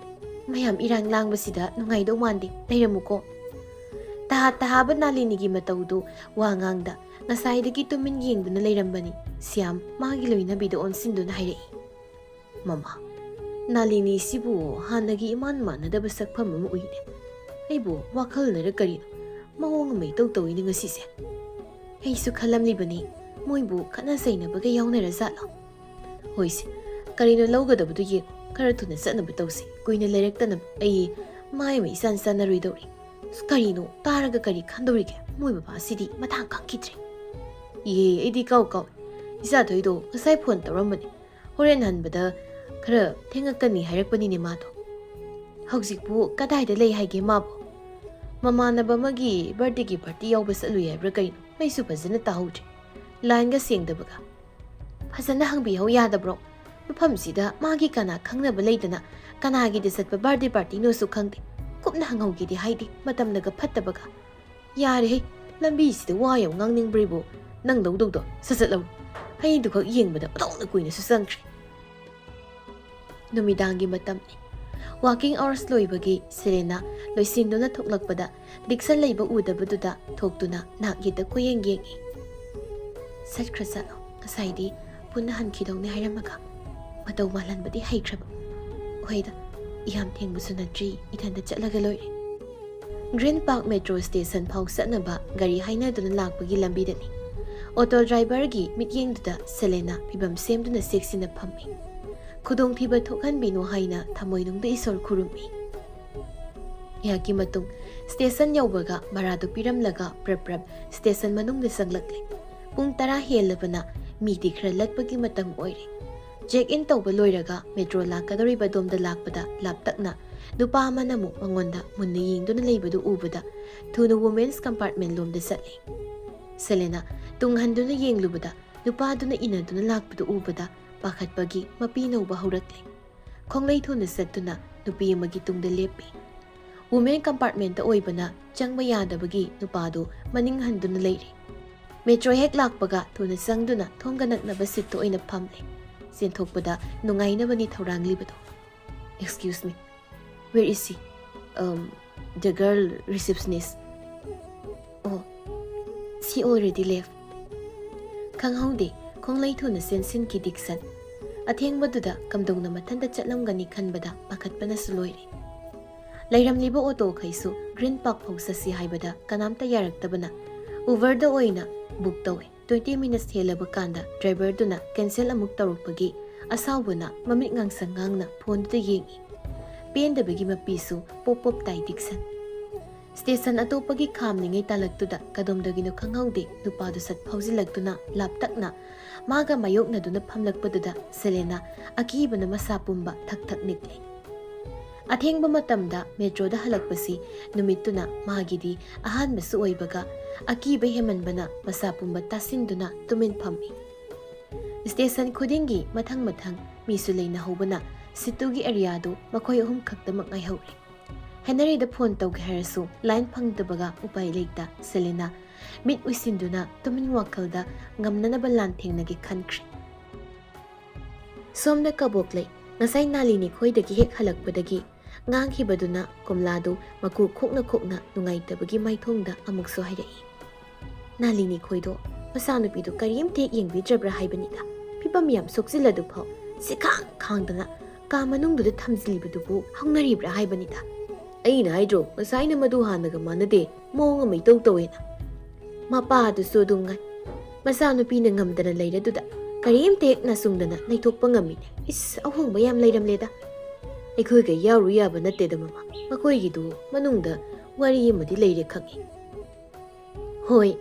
ꯃꯌꯥꯝ ꯏꯔꯥꯡ ꯂꯥꯡꯕꯁꯤꯗ ꯅꯨꯡꯉꯥꯏꯗꯧ ꯃꯥꯟꯗꯦ, ꯂꯩꯔꯝꯃꯨꯀꯣ꯫ ꯇꯍꯥ ꯇꯍꯥꯕ ꯅꯥꯂꯤꯅꯤꯒꯤ ꯃꯇꯧꯗꯨ ꯋꯥ ꯉꯥꯡꯗ ꯉꯁꯥꯏꯗꯒꯤ ꯇꯨꯃꯤꯟ ꯌꯦꯡꯗꯨꯅ ꯂꯩꯔꯝꯕꯅꯤ꯫ ꯁ꯭ꯌꯥꯝ ꯃꯥꯒꯤ ꯂꯣꯏꯅꯕꯤꯗ ꯑꯣꯟꯁꯤꯟꯗꯨꯅ ꯍꯥꯏꯔꯛꯏ, "ꯃꯃꯥ, ꯅꯥꯂꯤꯅꯤꯁꯤꯕꯨ ꯍꯥꯟꯅꯒꯤ ꯏꯃꯥꯟ ꯃꯥꯟꯅꯗꯕ ꯁꯛꯐꯝ ꯑꯃ ꯎꯏꯅꯦ꯫ ꯑꯩꯕꯨ ꯋꯥꯈꯜꯅꯔ ꯀꯔꯤꯅꯣ, ꯃꯑꯣꯡ ꯑꯃ ꯏꯇꯧ ꯇꯧꯏꯅꯦ ꯉꯁꯤꯁꯦ꯫ ꯑꯩꯁꯨ ꯈꯜꯂꯝꯂꯤꯕꯅꯤ, ꯃꯣꯏꯕꯨ ꯈꯠꯅ ꯆꯩꯅꯕꯒ ꯌꯥꯎꯅꯔꯖꯥꯠꯂꯣ? ꯍꯣꯏꯁꯦ, ꯀꯔꯤꯅꯣ ꯂꯧꯒꯗꯕꯗꯨ ꯌꯦꯡꯉꯨ, ꯈꯔ ꯊꯨꯅ ꯆꯠꯅꯕ ꯇꯧꯁꯤ, ꯀꯨꯏꯅ ꯂꯩꯔꯛꯇꯅꯕ꯫ ꯑꯩ ꯃꯥꯏ ꯑꯃ ꯏꯆꯥꯟ ꯆꯥꯟꯅꯔꯣꯏꯗꯧꯔꯤ꯫ ꯑꯁ, ꯀꯔꯤꯅꯣ ꯇꯥꯔꯒ ꯀꯔꯤ ꯈꯟꯗꯧꯔꯤꯒꯦ? ꯃꯣꯏ ꯕꯕꯥꯁꯤꯗꯤ ꯃꯇꯥꯡ ꯈꯪꯈꯤꯗ꯭ꯔꯦ꯫ ꯏꯍꯦ, ꯑꯩꯗꯤ ꯀꯥꯎ ꯀꯥꯎ꯫ ꯏꯆꯥꯊꯣꯏꯗꯣ ꯉꯁꯥꯏ ꯐꯣꯟ ꯇꯧꯔꯝꯕꯅꯦ꯫ ꯍꯣꯔꯦꯟ ꯍꯟꯕꯗ ꯈꯔ ꯊꯦꯡꯉꯛꯀꯅꯤ ꯍꯥꯏꯔꯛꯄꯅꯤꯅꯦ ꯃꯥꯗꯣ꯫ ꯍꯧꯖꯤꯛꯄꯨ ꯀꯗꯥꯏꯗ ꯂꯩ ꯍꯥꯏꯒꯦ ꯃꯥꯕꯨ? ꯃꯃꯥꯟꯅꯕ ꯑꯃꯒꯤ ꯕꯥꯔꯗꯦꯒꯤ ꯄꯥꯔꯇꯤ ꯌꯥꯎꯕ ꯆꯠꯂꯨꯏ ꯍꯥꯏꯕ꯭ꯔꯥ ꯀꯩꯅꯣ? ꯑꯩꯁꯨ ꯐꯖꯅ ꯇꯥꯍꯧꯗ꯭ꯔꯦ꯫ ꯂꯥꯏꯟꯒ ꯁꯦꯡꯗꯕꯒ꯫ ꯐꯖꯅ ꯍꯪꯕꯤꯍꯧ ꯌꯥꯗꯕ꯭ꯔꯣ? ꯃꯐꯝꯁꯤꯗ ꯃꯥꯒꯤ ꯀꯅꯥ ꯈꯪꯅꯕ ꯂꯩꯗꯅ ꯀꯅꯥꯒꯤꯗ ꯆꯠꯄ ꯕꯥꯔꯗꯦ ꯄꯥꯔꯇꯤꯅꯣꯁꯨ ꯈꯪꯗꯦ꯫ ꯀꯨꯞꯅ ꯍꯪꯍꯧꯒꯦꯗꯤ ꯍꯥꯏꯗꯦ, ꯃꯇꯝꯅꯒ ꯐꯠꯇꯕꯒ꯫ ꯌꯥꯔꯦꯍꯦ, ꯂꯝꯕꯤꯁꯤꯗ ꯋꯥ ꯌꯥꯝ ꯉꯥꯡꯅꯤꯡꯕ꯭ꯔꯤꯕꯨ? ꯅꯪ ꯂꯧꯗꯧꯗꯣ ꯁꯠ ꯁꯠ ꯂꯧꯔꯣ꯫ ꯑꯩꯗꯨꯈꯛ ꯌꯦꯡꯕꯗ ꯑꯣꯟꯊꯣꯛꯅ ꯀꯨꯏꯅꯁꯨ ꯆꯪꯈ꯭ꯔꯦ꯫ ꯅꯨꯃꯤꯗꯥꯡꯒꯤ ꯃꯇꯝꯅꯤ꯫ Working hours ꯂꯣꯏꯕꯒꯤ ꯁꯦꯂꯦꯅꯥ ꯂꯣꯏꯁꯤꯟꯗꯨꯅ ꯊꯣꯛꯂꯛꯄꯗ ꯗꯤꯛꯁꯟ ꯂꯩꯕ ꯎꯗꯕꯗꯨꯗ ꯊꯣꯛꯇꯨꯅ ꯅꯥꯛ ꯌꯦꯠꯇ ꯀꯣꯏꯌꯦꯡ ꯌꯦꯡꯏ꯫ ꯆꯠꯈ꯭ꯔ ꯆꯠꯂꯣ, ꯉꯁꯥꯏꯗꯤ ꯄꯨꯟꯅ ꯍꯟꯈꯤꯗꯧꯅꯤ ꯍꯥꯏꯔꯝꯃꯒ꯫ ꯃꯇꯧ ꯃꯥꯜꯍꯟꯕꯗꯤ ꯍꯩꯈ꯭ꯔꯕ꯫ ꯍꯣꯏꯗ, ꯌꯥꯝ ꯊꯦꯡꯕꯁꯨ ꯅꯠꯇ꯭ꯔꯤ, ꯏꯊꯟꯇ ꯆꯠꯂꯒ ꯂꯣꯏꯔꯦ꯫ Green Park Metro Station ꯐꯥꯎ ꯆꯠꯅꯕ ꯒꯥꯔꯤ ꯍꯥꯏꯅꯗꯨꯅ ꯂꯥꯛꯄꯒꯤ ꯂꯝꯕꯤꯗꯅꯤ꯫ Auto driverꯒꯤ ꯃꯤꯠꯌꯦꯡꯗꯨꯗ ꯁꯦꯂꯦꯅꯥ ꯐꯤꯕꯝ ꯁꯦꯝꯗꯨꯅ ꯆꯦꯛꯁꯤꯟꯅ ꯐꯝꯃꯤ꯫ ꯈꯨꯗꯣꯡꯊꯤꯕ ꯊꯣꯛꯍꯟꯕꯤꯅꯨ ꯍꯥꯏꯅ ꯊꯃꯣꯏꯅꯨꯡꯗ ꯏꯁꯣꯔ ꯈꯨꯔꯨꯝꯃꯤ꯫ ꯉꯥꯏꯍꯥꯛꯀꯤ ꯃꯇꯨꯡ station ꯌꯧꯕꯒ ꯚꯔꯥꯗꯨ ꯄꯤꯔꯝꯂꯒ ꯄ꯭ꯔꯞ ꯄ꯭ꯔꯞ station ꯃꯅꯨꯡꯗ ꯆꯪꯂꯛꯂꯦ꯫ ꯄꯨꯡ ꯇꯔꯥ ꯍꯦꯜꯂꯕꯅ ꯃꯤꯗꯤ ꯈꯔ ꯂꯠꯄꯒꯤ ꯃꯇꯝ ꯑꯣꯏꯔꯦ꯫ Check in ꯇꯧꯕ ꯂꯣꯏꯔꯒ metro ꯂꯥꯛꯀꯗꯧꯔꯤꯕ ꯑꯗꯣꯝꯗ ꯂꯥꯛꯄꯗ ꯂꯥꯞꯇꯛꯅ ꯅꯨꯄꯥ ꯑꯃꯅ ꯑꯃꯨꯛ ꯃꯉꯣꯟꯗ ꯃꯨꯟꯅ ꯌꯦꯡꯗꯨꯅ ꯂꯩꯕꯗꯨ ꯎꯕꯗ ꯊꯨꯅ women's compartment ꯂꯣꯝꯗ ꯆꯠꯂꯤ꯫ ꯁꯦꯂꯦꯅꯥ ꯇꯨꯡ ꯍꯟꯗꯨꯅ ꯌꯦꯡꯂꯨꯕꯗ ꯅꯨꯄꯥꯗꯨꯅ ꯏꯟꯅꯗꯨꯅ ꯂꯥꯛꯄꯗꯨ ꯎꯕꯗ ꯄꯥꯈꯠꯄꯒꯤ ꯃꯄꯤ ꯅꯧꯕ ꯍꯧꯔꯛꯂꯦ꯫ ꯈꯣꯡꯂꯩ ꯊꯨꯅ ꯆꯠꯇꯨꯅ ꯅꯨꯄꯤ ꯑꯃꯒꯤ ꯇꯨꯡꯗ ꯂꯦꯞꯄꯤ꯫ Women compartmentꯇ ꯑꯣꯏꯕꯅ ꯆꯪꯕ ꯌꯥꯗꯕꯒꯤ ꯅꯨꯄꯥꯗꯨ ꯃꯅꯤꯡ ꯍꯟꯗꯨꯅ ꯂꯩꯔꯤ꯫ Metro ꯍꯦꯛ ꯂꯥꯛꯄꯒ ꯊꯨꯅ ꯆꯪꯗꯨꯅ ꯊꯣꯡꯒ ꯅꯛꯅꯕ seatꯇ ꯑꯣꯏꯅ ꯐꯝꯂꯦ꯫ ꯆꯦꯟꯊꯣꯛꯄꯗ ꯅꯨꯡꯉꯥꯏꯅꯕꯅꯤ ꯊꯧꯔꯥꯡꯂꯤꯕꯗꯣ꯫ Excuse me, where is she? Um, the girl receptionist. Oh, she already left. ꯈꯪꯍꯧꯗꯦ, ꯈꯣꯡꯂꯩ ꯊꯨꯅ ꯆꯦꯟꯁꯤꯟꯈꯤ ꯗꯤꯛꯁꯟ꯫ ꯑꯊꯦꯡꯕꯗꯨꯗ ꯀꯝꯗꯧꯅ ꯃꯊꯟꯇ ꯆꯠꯂꯝꯒꯅꯤ ꯈꯟꯕꯗ ꯄꯥꯈꯠꯄꯅꯁꯨ ꯂꯣꯏꯔꯦ꯫ ꯂꯩꯔꯝꯂꯤꯕ ꯑꯣꯇꯣꯈꯩꯁꯨ Green Park ꯐꯥꯎ ꯆꯠꯁꯤ ꯍꯥꯏꯕꯗ ꯀꯅꯥꯝꯇ ꯌꯥꯔꯛꯇꯕꯅ Uberꯗ ꯑꯣꯏꯅ book ꯇꯧꯏ꯫ Twenty minutes ꯍꯦꯜꯂꯕ ꯀꯥꯟꯗ driverꯗꯨꯅ cancel ꯑꯃꯨꯛ ꯇꯧꯔꯛꯄꯒꯤ ꯑꯁꯥꯎꯕꯅ ꯃꯃꯤꯠ ꯉꯥꯡꯁꯪ ꯉꯥꯡꯅ phoneꯗꯨꯗ ꯌꯦꯡꯏ꯫ ꯄꯦꯟꯗꯕꯒꯤ ꯃꯄꯤꯁꯨ ꯄꯣꯞ ꯄꯣꯞ ꯇꯥꯏ ꯗꯤꯛꯁꯟ꯫ Station ꯑꯇꯣꯞꯄꯒꯤ ꯈꯥꯝꯂꯤꯉꯩ ꯇꯥꯂꯛꯇꯨꯗ ꯀꯗꯣꯝꯗꯒꯤꯅꯣ ꯈꯪꯍꯧꯗꯦ ꯅꯨꯄꯥꯗꯨ ꯁꯠ ꯐꯥꯎꯖꯤꯜꯂꯛꯇꯨꯅ ꯂꯥꯞꯇꯛꯅ ꯃꯥꯒ ꯃꯥꯌꯣꯛꯅꯗꯨꯅ ꯐꯝꯂꯛꯄꯗꯨꯗ ꯁꯦꯂꯦꯅꯥ ꯑꯀꯤꯕꯅ ꯃꯁꯥ ꯄꯨꯝꯕ ꯊꯛ ꯊꯛ ꯅꯤꯛꯂꯦ꯫ ꯑꯊꯦꯡꯕ ꯃꯇꯝꯗ metroꯗ ꯍꯜꯂꯛꯄꯁꯤ ꯅꯨꯃꯤꯠꯇꯨꯅ ꯃꯥꯒꯤꯗꯤ ꯑꯍꯥꯟꯕꯁꯨ ꯑꯣꯏꯕꯒ ꯑꯀꯤꯕ ꯍꯦꯟꯃꯟꯕꯅ ꯃꯁꯥ ꯄꯨꯝꯕ ꯇꯥꯁꯤꯟꯗꯨꯅ ꯇꯨꯃꯤꯟ ꯐꯝꯃꯤ꯫ Station ꯈꯨꯗꯤꯡꯒꯤ ꯃꯊꯪ ꯃꯊꯪ ꯃꯤꯁꯨ ꯂꯩꯅꯍꯧꯕꯅ seatꯇꯨꯒꯤ areaꯗꯨ ꯃꯈꯣꯏ ꯑꯍꯨꯝ ꯈꯛꯇꯃꯛ ꯉꯥꯏꯍꯧꯔꯦ꯫ ꯍꯦꯅꯔꯤꯗ phone ꯇꯧꯒꯦ ꯍꯥꯏꯔꯁꯨ line ꯐꯪꯗꯕꯒ ꯎꯄꯥꯏ ꯂꯩꯇ ꯁꯦꯂꯦꯅꯥ ꯃꯤꯠ ꯎꯏꯁꯤꯟꯗꯨꯅ ꯇꯨꯃꯤꯟ ꯋꯥꯈꯜꯗ ꯉꯝꯅꯅꯕ ꯂꯥꯟꯊꯦꯡꯅꯒꯦ ꯈꯟꯈ꯭ꯔꯦ꯫ ꯁꯣꯝꯗ ꯀꯕꯣꯛꯂꯩ ꯉꯁꯥꯏ ꯅꯥꯂꯤꯅꯤ ꯈꯣꯏꯗꯒꯤ ꯍꯦꯛ ꯍꯜꯂꯛꯄꯗꯒꯤ ꯉꯥꯡꯈꯤꯕꯗꯨꯅ ꯀꯣꯝꯂꯥꯗꯨ ꯃꯀꯨ ꯈꯣꯛꯅ ꯈꯣꯛꯅ ꯅꯨꯡꯉꯥꯏꯇꯕꯒꯤ ꯃꯥꯏꯊꯣꯡꯗ ꯑꯃꯨꯛꯁꯨ ꯍꯥꯏꯔꯛꯏ꯫ ꯅꯥꯂꯤꯅꯤ ꯈꯣꯏꯗꯣ ꯃꯆꯥꯅꯨꯄꯤꯗꯨ ꯀꯔꯤꯝꯇ ꯍꯦꯛ ꯌꯦꯡꯕꯤꯗ꯭ꯔꯕ꯭ꯔꯥ ꯍꯥꯏꯕꯅꯤꯗ꯫ ꯐꯤꯕꯝ ꯌꯥꯝ ꯁꯣꯛꯆꯤꯜꯂꯗꯨ ꯐꯥꯎ ꯁꯤꯈꯥꯡ ꯈꯥꯡꯗꯅ ꯀꯥ ꯃꯅꯨꯡꯗꯨꯗ ꯊꯝꯖꯤꯜꯂꯤꯕꯗꯨꯕꯨ ꯍꯧꯅꯔꯤꯕ꯭ꯔꯥ ꯍꯥꯏꯕꯅꯤꯗ꯫ ꯑꯩꯅ ꯍꯥꯏꯗ꯭ꯔꯣ, ꯉꯁꯥꯏꯅ ꯃꯗꯨ ꯍꯥꯟꯅꯒ ꯃꯥꯟꯅꯗꯦ, ꯃꯑꯣꯡ ꯑꯃ ꯏꯇꯧ ꯇꯧꯋꯦꯅ꯫ ꯃꯄꯥꯗꯨꯁꯨ ꯑꯗꯨꯝ ꯉꯥꯏ꯫ ꯃꯆꯥꯅꯨꯄꯤꯅ ꯉꯝꯗꯅ ꯂꯩꯔꯗꯨꯗ ꯀꯔꯤꯝꯇ ꯍꯦꯛ ꯅꯥꯆꯨꯡꯗꯅ ꯂꯩꯊꯣꯛꯄ ꯉꯝꯃꯤꯅꯦ꯫ ꯏꯁ, ꯑꯍꯣꯡꯕ ꯌꯥꯝ ꯂꯩꯔꯝꯂꯦꯗ꯫ ꯑꯩꯈꯣꯏꯒ ꯌꯥꯎꯔꯨ ꯌꯥꯕ ꯅꯠꯇꯦꯗ ꯃꯃꯥ꯫ ꯃꯈꯣꯏꯒꯤꯗꯨ ꯃꯅꯨꯡꯗ ꯋꯥꯔꯤ ꯑꯃꯗꯤ ꯂꯩꯔꯦ ꯈꯪꯉꯤ꯫ ꯍꯣꯏ,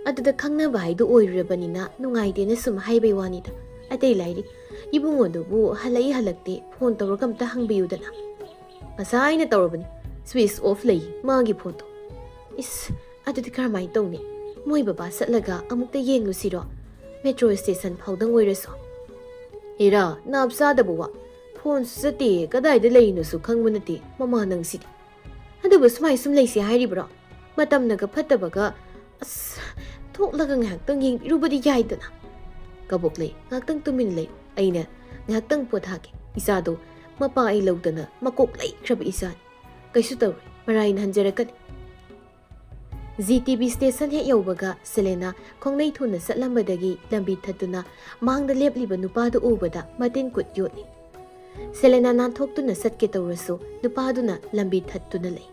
ꯑꯗꯨꯗ ꯈꯪꯅꯕ ꯍꯥꯏꯗꯨ ꯑꯣꯏꯔꯨꯔꯕꯅꯤꯅ ꯅꯨꯡꯉꯥꯏꯇꯦꯅ ꯁꯨꯝ ꯍꯥꯏꯕꯩ ꯋꯥꯅꯤꯗ꯫ ꯑꯇꯩ ꯂꯥꯏꯔꯤ, ꯏꯕꯨꯡꯉꯣꯗꯨꯕꯨ ꯍꯜꯂꯛꯏ ꯍꯜꯂꯛꯇꯦ ꯐꯣꯟ ꯇꯧꯔꯒ ꯑꯝꯇ ꯍꯪꯕꯤꯌꯨꯗꯅ꯫ ꯉꯁꯥꯏꯅ ꯇꯧꯔꯕꯅꯤ, ꯁ꯭ꯋꯤꯆ ꯑꯣꯐ ꯂꯩ ꯃꯥꯒꯤ ꯐꯣꯟꯗꯣ꯫ ꯏꯁ, ꯑꯗꯨꯗꯤ ꯀꯔꯝꯍꯥꯏꯅ ꯇꯧꯅꯤ? ꯃꯣꯏ ꯕꯕꯥ ꯆꯠꯂꯒ ꯑꯃꯨꯛꯇ ꯌꯦꯡꯂꯨꯁꯤꯔꯣ? ꯃꯦꯇ꯭ꯔꯣ ꯁ꯭ꯇꯦꯁꯟ ꯐꯥꯎꯗꯪ ꯑꯣꯏꯔꯁꯨ꯫ ꯏꯔꯥ, ꯅꯥꯞ ꯆꯥꯗꯕ ꯋꯥ꯫ ꯐꯣꯟꯁꯨ ꯆꯠꯇꯦ, ꯀꯗꯥꯏꯗ ꯂꯩꯔꯤꯅꯣꯁꯨ ꯈꯪꯕ ꯅꯠꯇꯦ ꯃꯃꯥ ꯅꯪꯁꯤꯗꯤ꯫ ꯑꯗꯨꯕꯨ ꯁꯨꯃꯥꯏ ꯁꯨꯝ ꯂꯩꯁꯦ ꯍꯥꯏꯔꯤꯕ꯭ꯔꯣ? ꯃꯇꯝꯅꯒ ꯐꯠꯇꯕꯒ꯫ ꯑꯁ, ꯊꯣꯛꯂꯒ ꯉꯥꯏꯍꯥꯛꯇꯪ ꯌꯦꯡꯕꯤꯔꯨꯕꯗꯤ ꯌꯥꯏꯗꯅ꯫ ꯀꯕꯣꯛꯂꯩ, ꯉꯥꯏꯍꯥꯛꯇꯪ ꯇꯨꯃꯤꯟ ꯂꯩꯌꯨ, ꯑꯩꯅ ꯉꯥꯏꯍꯥꯛꯇꯪ ꯄꯣꯊꯥꯒꯦ꯫ ꯏꯆꯥꯗꯣ ꯃꯄꯥ ꯑꯩ ꯂꯧꯗꯅ ꯃꯀꯣꯛ ꯂꯩꯈ꯭ꯔꯕ ꯏꯆꯥꯅꯤ꯫ ꯀꯩꯁꯨ ꯇꯧꯔꯣꯏ, ꯃꯔꯥꯏꯅ ꯍꯟꯖꯔꯛꯀꯅꯤ꯫ ꯖꯤ ꯇꯤ ꯚꯤ ꯁ꯭ꯇꯦꯁꯟ ꯍꯦꯛ ꯌꯧꯕꯒ ꯁꯦꯂꯦꯅꯥ ꯈꯣꯡꯅꯩ ꯊꯨꯅ ꯆꯠꯂꯝꯕꯗꯒꯤ ꯂꯝꯕꯤ ꯊꯠꯇꯨꯅ ꯃꯥꯡꯗ ꯂꯦꯞꯂꯤꯕ ꯅꯨꯄꯥꯗꯨ ꯎꯕꯗ ꯃꯇꯤꯟ ꯀꯨꯠ ꯌꯣꯠꯂꯤ꯫ ꯁꯦꯂꯦꯅꯥ ꯅꯥꯟꯊꯣꯛꯇꯨꯅ ꯆꯠꯀꯦ ꯇꯧꯔꯁꯨ ꯅꯨꯄꯥꯗꯨꯅ ꯂꯝꯕꯤ ꯊꯠꯇꯨꯅ ꯂꯩ꯫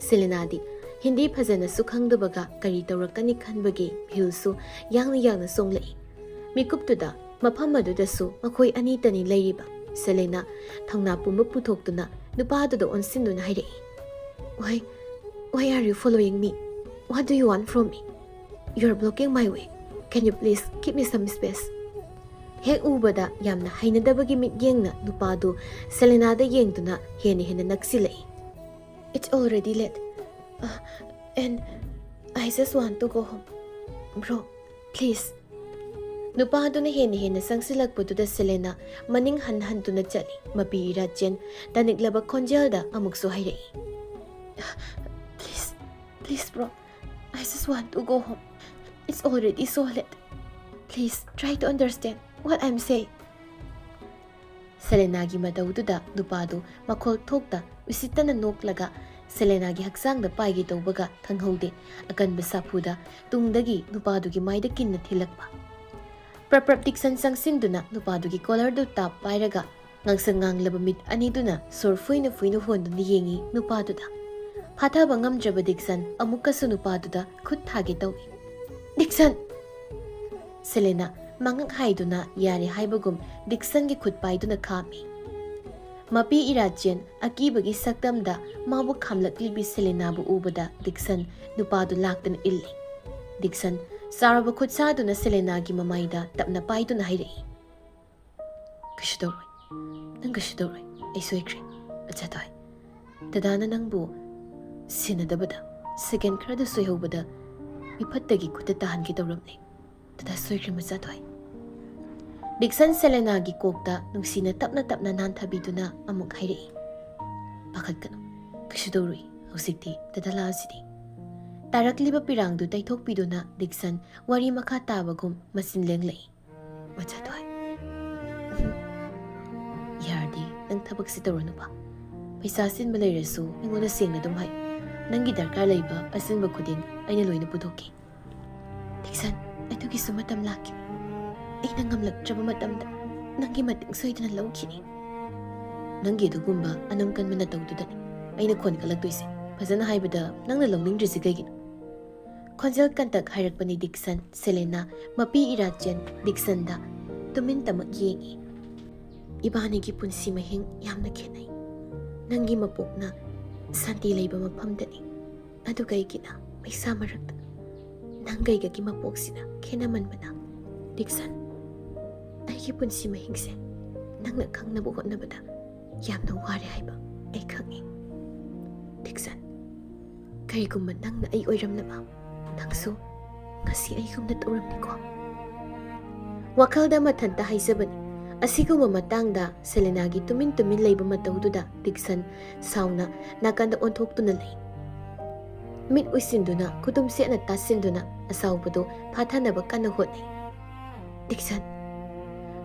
ꯁꯦꯂꯦꯅꯥꯗꯤ ꯍꯤꯟꯗꯤ ꯐꯖꯅꯁꯨ ꯈꯪꯗꯕꯒ ꯀꯔꯤ ꯇꯧꯔꯛꯀꯅꯤ ꯈꯟꯕꯒꯤ ꯃꯤꯍꯨꯜꯁꯨ ꯌꯥꯡꯅ ꯌꯥꯡꯅ ꯆꯣꯡꯂꯛꯏ꯫ ꯃꯤꯀꯨꯞꯇꯨꯗ ꯃꯐꯝ ꯑꯗꯨꯗꯁꯨ ꯃꯈꯣꯏ ꯑꯅꯤꯇꯅꯤ ꯂꯩꯔꯤꯕ꯫ ꯁꯦꯂꯦꯅꯥ ꯊꯧꯅꯥ ꯄꯨꯝꯕ ꯄꯨꯊꯣꯛꯇꯨꯅ ꯅꯨꯄꯥꯗꯨꯗ ꯑꯣꯟꯁꯤꯟꯗꯨꯅ ꯍꯥꯏꯔꯛꯏ, "Why, why are you following me? What do you want from me? You are blocking my way. Can you please give me some space?" ꯍꯦꯛ ꯎꯕꯗ ꯌꯥꯝꯅ ꯍꯩꯅꯗꯕꯒꯤ ꯃꯤꯠꯌꯦꯡꯅ ꯅꯨꯄꯥꯗꯨ ꯁꯦꯂꯦꯅꯥꯗ ꯌꯦꯡꯗꯨꯅ ꯍꯦꯟꯅ ꯍꯦꯟꯅ ꯅꯛꯁꯤꯜꯂꯛꯏ꯫ "It's already late. Uh, and I just want to go home. Bro, please." ꯅꯨꯄꯥꯗꯨꯅ ꯍꯦꯟꯅ ꯍꯦꯟꯅ ꯆꯪꯁꯤꯜꯂꯛꯄꯗꯨꯗ ꯁꯦꯂꯦꯅꯥ ꯃꯅꯤꯡ ꯍꯟ ꯍꯟꯗꯨꯅ ꯆꯠꯂꯤ꯫ ꯃꯄꯤ ꯏꯔꯥꯆꯦꯟ ꯇꯥꯅꯤꯡꯂꯕ ꯈꯣꯟꯖꯦꯜꯗ ꯑꯃꯨꯛꯁꯨ ꯍꯥꯏꯔꯛꯏ, "Please, please, bro. I just want to go home. It's already so late. Please try to understand what I'm saying. ꯁꯦꯂꯦꯅꯥꯒꯤ ꯃꯇꯧꯗꯨꯗ ꯅꯨꯄꯥꯗꯨ ꯃꯈꯣꯜ ꯊꯣꯛꯇ ꯎꯁꯤꯠꯇꯅ ꯅꯣꯛꯂꯒ ꯁꯦꯂꯦꯅꯥꯒꯤ ꯍꯛꯆꯥꯡꯗ ꯄꯥꯏꯒꯦ ꯇꯧꯕꯒ ꯈꯪꯍꯧꯗꯦ, ꯑꯀꯟꯕ ꯁꯥꯐꯨꯗ ꯇꯨꯡꯗꯒꯤ ꯅꯨꯄꯥꯗꯨꯒꯤ ꯃꯥꯏꯗ ꯀꯤꯟꯅ ꯊꯤꯜꯂꯛꯄ꯫ ꯄ꯭ꯔꯞ ꯄ꯭ꯔꯞ ꯗꯤꯛꯁꯟ ꯆꯪꯁꯤꯟꯗꯨꯅ ꯅꯨꯄꯥꯗꯨꯒꯤ ꯀꯣꯂꯔꯗꯨ ꯇꯥꯞ ꯄꯥꯏꯔꯒ ꯉꯥꯡꯁꯪ ꯉꯥꯡꯂꯕ ꯃꯤꯠ ꯑꯅꯤꯗꯨꯅ ꯁꯣꯔ ꯐꯨꯏꯅ ꯐꯨꯏꯅ ꯍꯣꯟꯗꯨꯅ ꯌꯦꯡꯏ ꯅꯨꯄꯥꯗꯨꯗ꯫ ꯐꯥꯊꯕ ꯉꯝꯗ꯭ꯔꯕ ꯗꯤꯛꯁꯟ ꯑꯃꯨꯛꯀꯁꯨ ꯅꯨꯄꯥꯗꯨꯗ ꯈꯨꯠ ꯊꯥꯒꯦ ꯇꯧꯏ꯫ "ꯗꯤꯛꯁꯟ!" ꯁꯦꯂꯦꯅꯥ ꯃꯉꯛ ꯍꯥꯏꯗꯨꯅ ꯌꯥꯔꯦ ꯍꯥꯏꯕꯒꯨꯝ ꯗꯤꯛꯁꯟꯒꯤ ꯈꯨꯠ ꯄꯥꯏꯗꯨꯅ ꯈꯥꯝꯃꯤ꯫ ꯃꯄꯤ ꯏꯔꯥꯆꯦꯟ ꯑꯀꯤꯕꯒꯤ ꯁꯛꯇꯝꯗ ꯃꯥꯕꯨ ꯈꯥꯝꯂꯛꯂꯤꯕꯤ ꯁꯦꯂꯦꯅꯥꯕꯨ ꯎꯕꯗ ꯗꯤꯛꯁꯟ ꯅꯨꯄꯥꯗꯨ ꯂꯥꯛꯇꯅ ꯏꯜꯂꯤ꯫ ꯗꯤꯛꯁꯟ ꯆꯥꯎꯔꯕ ꯈꯨꯠꯁꯥꯗꯨꯅ ꯁꯦꯂꯦꯅꯥꯒꯤ ꯃꯃꯥꯏꯗ ꯇꯞꯅ ꯄꯥꯏꯗꯨꯅ ꯍꯥꯏꯔꯛꯏ, "ꯀꯩꯁꯨ ꯇꯧꯔꯣꯏ꯫ ꯅꯪ ꯀꯩꯁꯨ ꯇꯧꯔꯣꯏ꯫ ꯑꯩ ꯁꯣꯏꯈ꯭ꯔꯦ, ꯃꯆꯥꯊꯣꯏ꯫ ꯗꯗꯥꯅ ꯅꯪꯕꯨ ꯁꯦꯟꯅꯗꯕꯗ, ꯁꯦꯀꯦꯟ ꯈꯔꯗ ꯁꯣꯏꯍꯧꯕꯗ ꯃꯤꯐꯠꯇꯒꯤ ꯈꯨꯠꯇ ꯇꯥꯍꯟꯒꯦ ꯇꯧꯔꯝꯂꯦ꯫ ꯗꯗꯥ ꯁꯣꯏꯈ꯭ꯔꯦ, ꯃꯆꯥꯊꯣꯏ꯫" ꯗꯤꯛꯁꯟ ꯁꯦꯂꯦꯅꯥꯒꯤ ꯀꯣꯛꯇ ꯅꯨꯡꯁꯤꯅ ꯇꯞꯅ ꯇꯞꯅ ꯅꯥꯟꯊꯕꯤꯗꯨꯅ ꯑꯃꯨꯛ ꯍꯥꯏꯔꯛꯏ, "ꯄꯥꯈꯠꯀꯅꯨ, ꯀꯩꯁꯨ ꯇꯧꯔꯣꯏ꯫ ꯍꯧꯖꯤꯛꯇꯤ ꯗꯗꯥ ꯂꯥꯛꯑꯁꯤꯗꯤ꯫" ꯇꯥꯔꯛꯂꯤꯕ ꯄꯤꯔꯥꯡꯗꯨ ꯇꯩꯊꯣꯛꯄꯤꯗꯨꯅ ꯗꯤꯛꯁꯟ ꯋꯥꯔꯤ ꯃꯈꯥ ꯇꯥꯕꯒꯨꯝ ꯃꯆꯤꯟ ꯂꯦꯡꯂꯛꯏ, "ꯃꯆꯥꯊꯣꯏ, ꯌꯥꯔꯗꯤ ꯅꯪ ꯊꯕꯛꯁꯤ ꯇꯧꯔꯅꯨꯕ꯫ ꯄꯩꯁꯥ ꯑꯆꯤꯟꯕ ꯂꯩꯔꯁꯨ ꯑꯩꯉꯣꯟꯗ ꯁꯦꯡꯅ ꯑꯗꯨꯝ ꯍꯥꯏ꯫ ꯅꯪꯒꯤ ꯗꯔꯀꯥꯔ ꯂꯩꯕ ꯑꯆꯤꯟꯕ ꯈꯨꯗꯤꯡ ꯑꯩꯅ ꯂꯣꯏꯅ ꯄꯨꯊꯣꯛꯀꯦ꯫" "ꯗꯤꯛꯁꯟ, ꯑꯗꯨꯒꯤꯁꯨ ꯃꯇꯝ ꯂꯥꯛꯈꯤꯅꯤ꯫ ꯑꯩꯅ ꯉꯝꯂꯛꯇ꯭ꯔꯕ ꯃꯇꯝꯗ ꯅꯪꯒꯤ ꯃꯇꯦꯡ ꯁꯣꯏꯗꯅ ꯂꯧꯈꯤꯅꯤ꯫" "ꯅꯪꯒꯤ ꯑꯗꯨꯒꯨꯝꯕ ꯑꯅꯝ ꯀꯟꯕ ꯅꯇꯧꯗꯨꯗꯅꯤ ꯑꯩꯅ ꯈꯣꯟ ꯀꯜꯂꯛꯇꯣꯏꯁꯦ꯫ ꯐꯖꯅ ꯍꯥꯏꯕꯗ ꯅꯪꯅ ꯂꯧꯅꯤꯡꯗ꯭ꯔꯤꯁꯤ ꯀꯩꯒꯤꯅꯣ?" ꯈꯣꯟꯖꯦꯜ ꯀꯟꯇꯛ ꯍꯥꯏꯔꯛꯄꯅꯤ ꯗꯤꯛꯁꯟ꯫ ꯁꯦꯂꯦꯅꯥ ꯃꯄꯤ ꯏꯔꯥꯆꯦꯟ ꯗꯤꯛꯁꯟꯗ ꯇꯨꯃꯤꯟ ꯇꯃꯛ ꯌꯦꯡꯏ꯫ "ꯏꯕꯥꯅꯤꯒꯤ ꯄꯨꯟꯁꯤ ꯃꯍꯤꯡ ꯌꯥꯝꯅ ꯈꯦꯠꯅꯩ꯫ ꯅꯪꯒꯤ ꯃꯄꯣꯛꯅ ꯁꯥꯟꯇꯤ ꯂꯩꯕ ꯃꯐꯝꯗꯅꯤ, ꯑꯗꯨꯒ ꯑꯩꯒꯤꯅ ꯃꯩꯁꯥ ꯃꯔꯛꯇ꯫ ꯅꯪꯒ ꯑꯩꯒꯒꯤ ꯃꯄꯣꯛꯁꯤꯅ ꯈꯦꯠꯅꯃꯟꯕꯅ꯫ ꯗꯤꯛꯁꯟ, ꯑꯩꯒꯤ ꯄꯨꯟꯁꯤ ꯃꯍꯤꯡꯁꯦ ꯅꯪꯅ ꯈꯪꯅꯕ ꯍꯣꯠꯅꯕꯗ ꯌꯥꯝꯅ ꯋꯥꯔꯦ ꯍꯥꯏꯕ ꯑꯩ ꯈꯪꯉꯤ꯫ ꯗꯤꯛꯁꯟ, ꯀꯔꯤꯒꯨꯝꯕ ꯅꯪꯅ ꯑꯩ ꯑꯣꯏꯔꯝꯂꯕ, ꯅꯪꯁꯨ ꯉꯁꯤ ꯑꯩꯒꯨꯝꯅ ꯇꯧꯔꯝꯅꯤꯀꯣ?" ꯋꯥꯈꯜꯗ ꯃꯊꯟꯇ ꯍꯥꯏꯖꯕꯅꯤ꯫ ꯑꯁꯤꯒꯨꯝꯕ ꯃꯇꯥꯡꯗ ꯁꯦꯂꯦꯅꯥꯒꯤ ꯇꯨꯃꯤꯟ ꯇꯨꯃꯤꯟ ꯂꯩꯕ ꯃꯇꯧꯗꯨꯗ ꯗꯤꯛꯁꯟ ꯁꯥꯎꯅ ꯅꯥꯀꯟꯗ ꯑꯣꯟꯊꯣꯛꯇꯨꯅ ꯂꯩ꯫ ꯃꯤꯠ ꯎꯏꯁꯤꯟꯗꯨꯅ ꯈꯨꯇꯨꯝ ꯁꯦꯠꯅ ꯇꯥꯁꯤꯟꯗꯨꯅ ꯑꯁꯥꯎꯕꯗꯨ ꯐꯥꯊꯅꯕ ꯀꯟꯅ ꯍꯣꯠꯅꯩ꯫ "ꯗꯤꯛꯁꯟ!"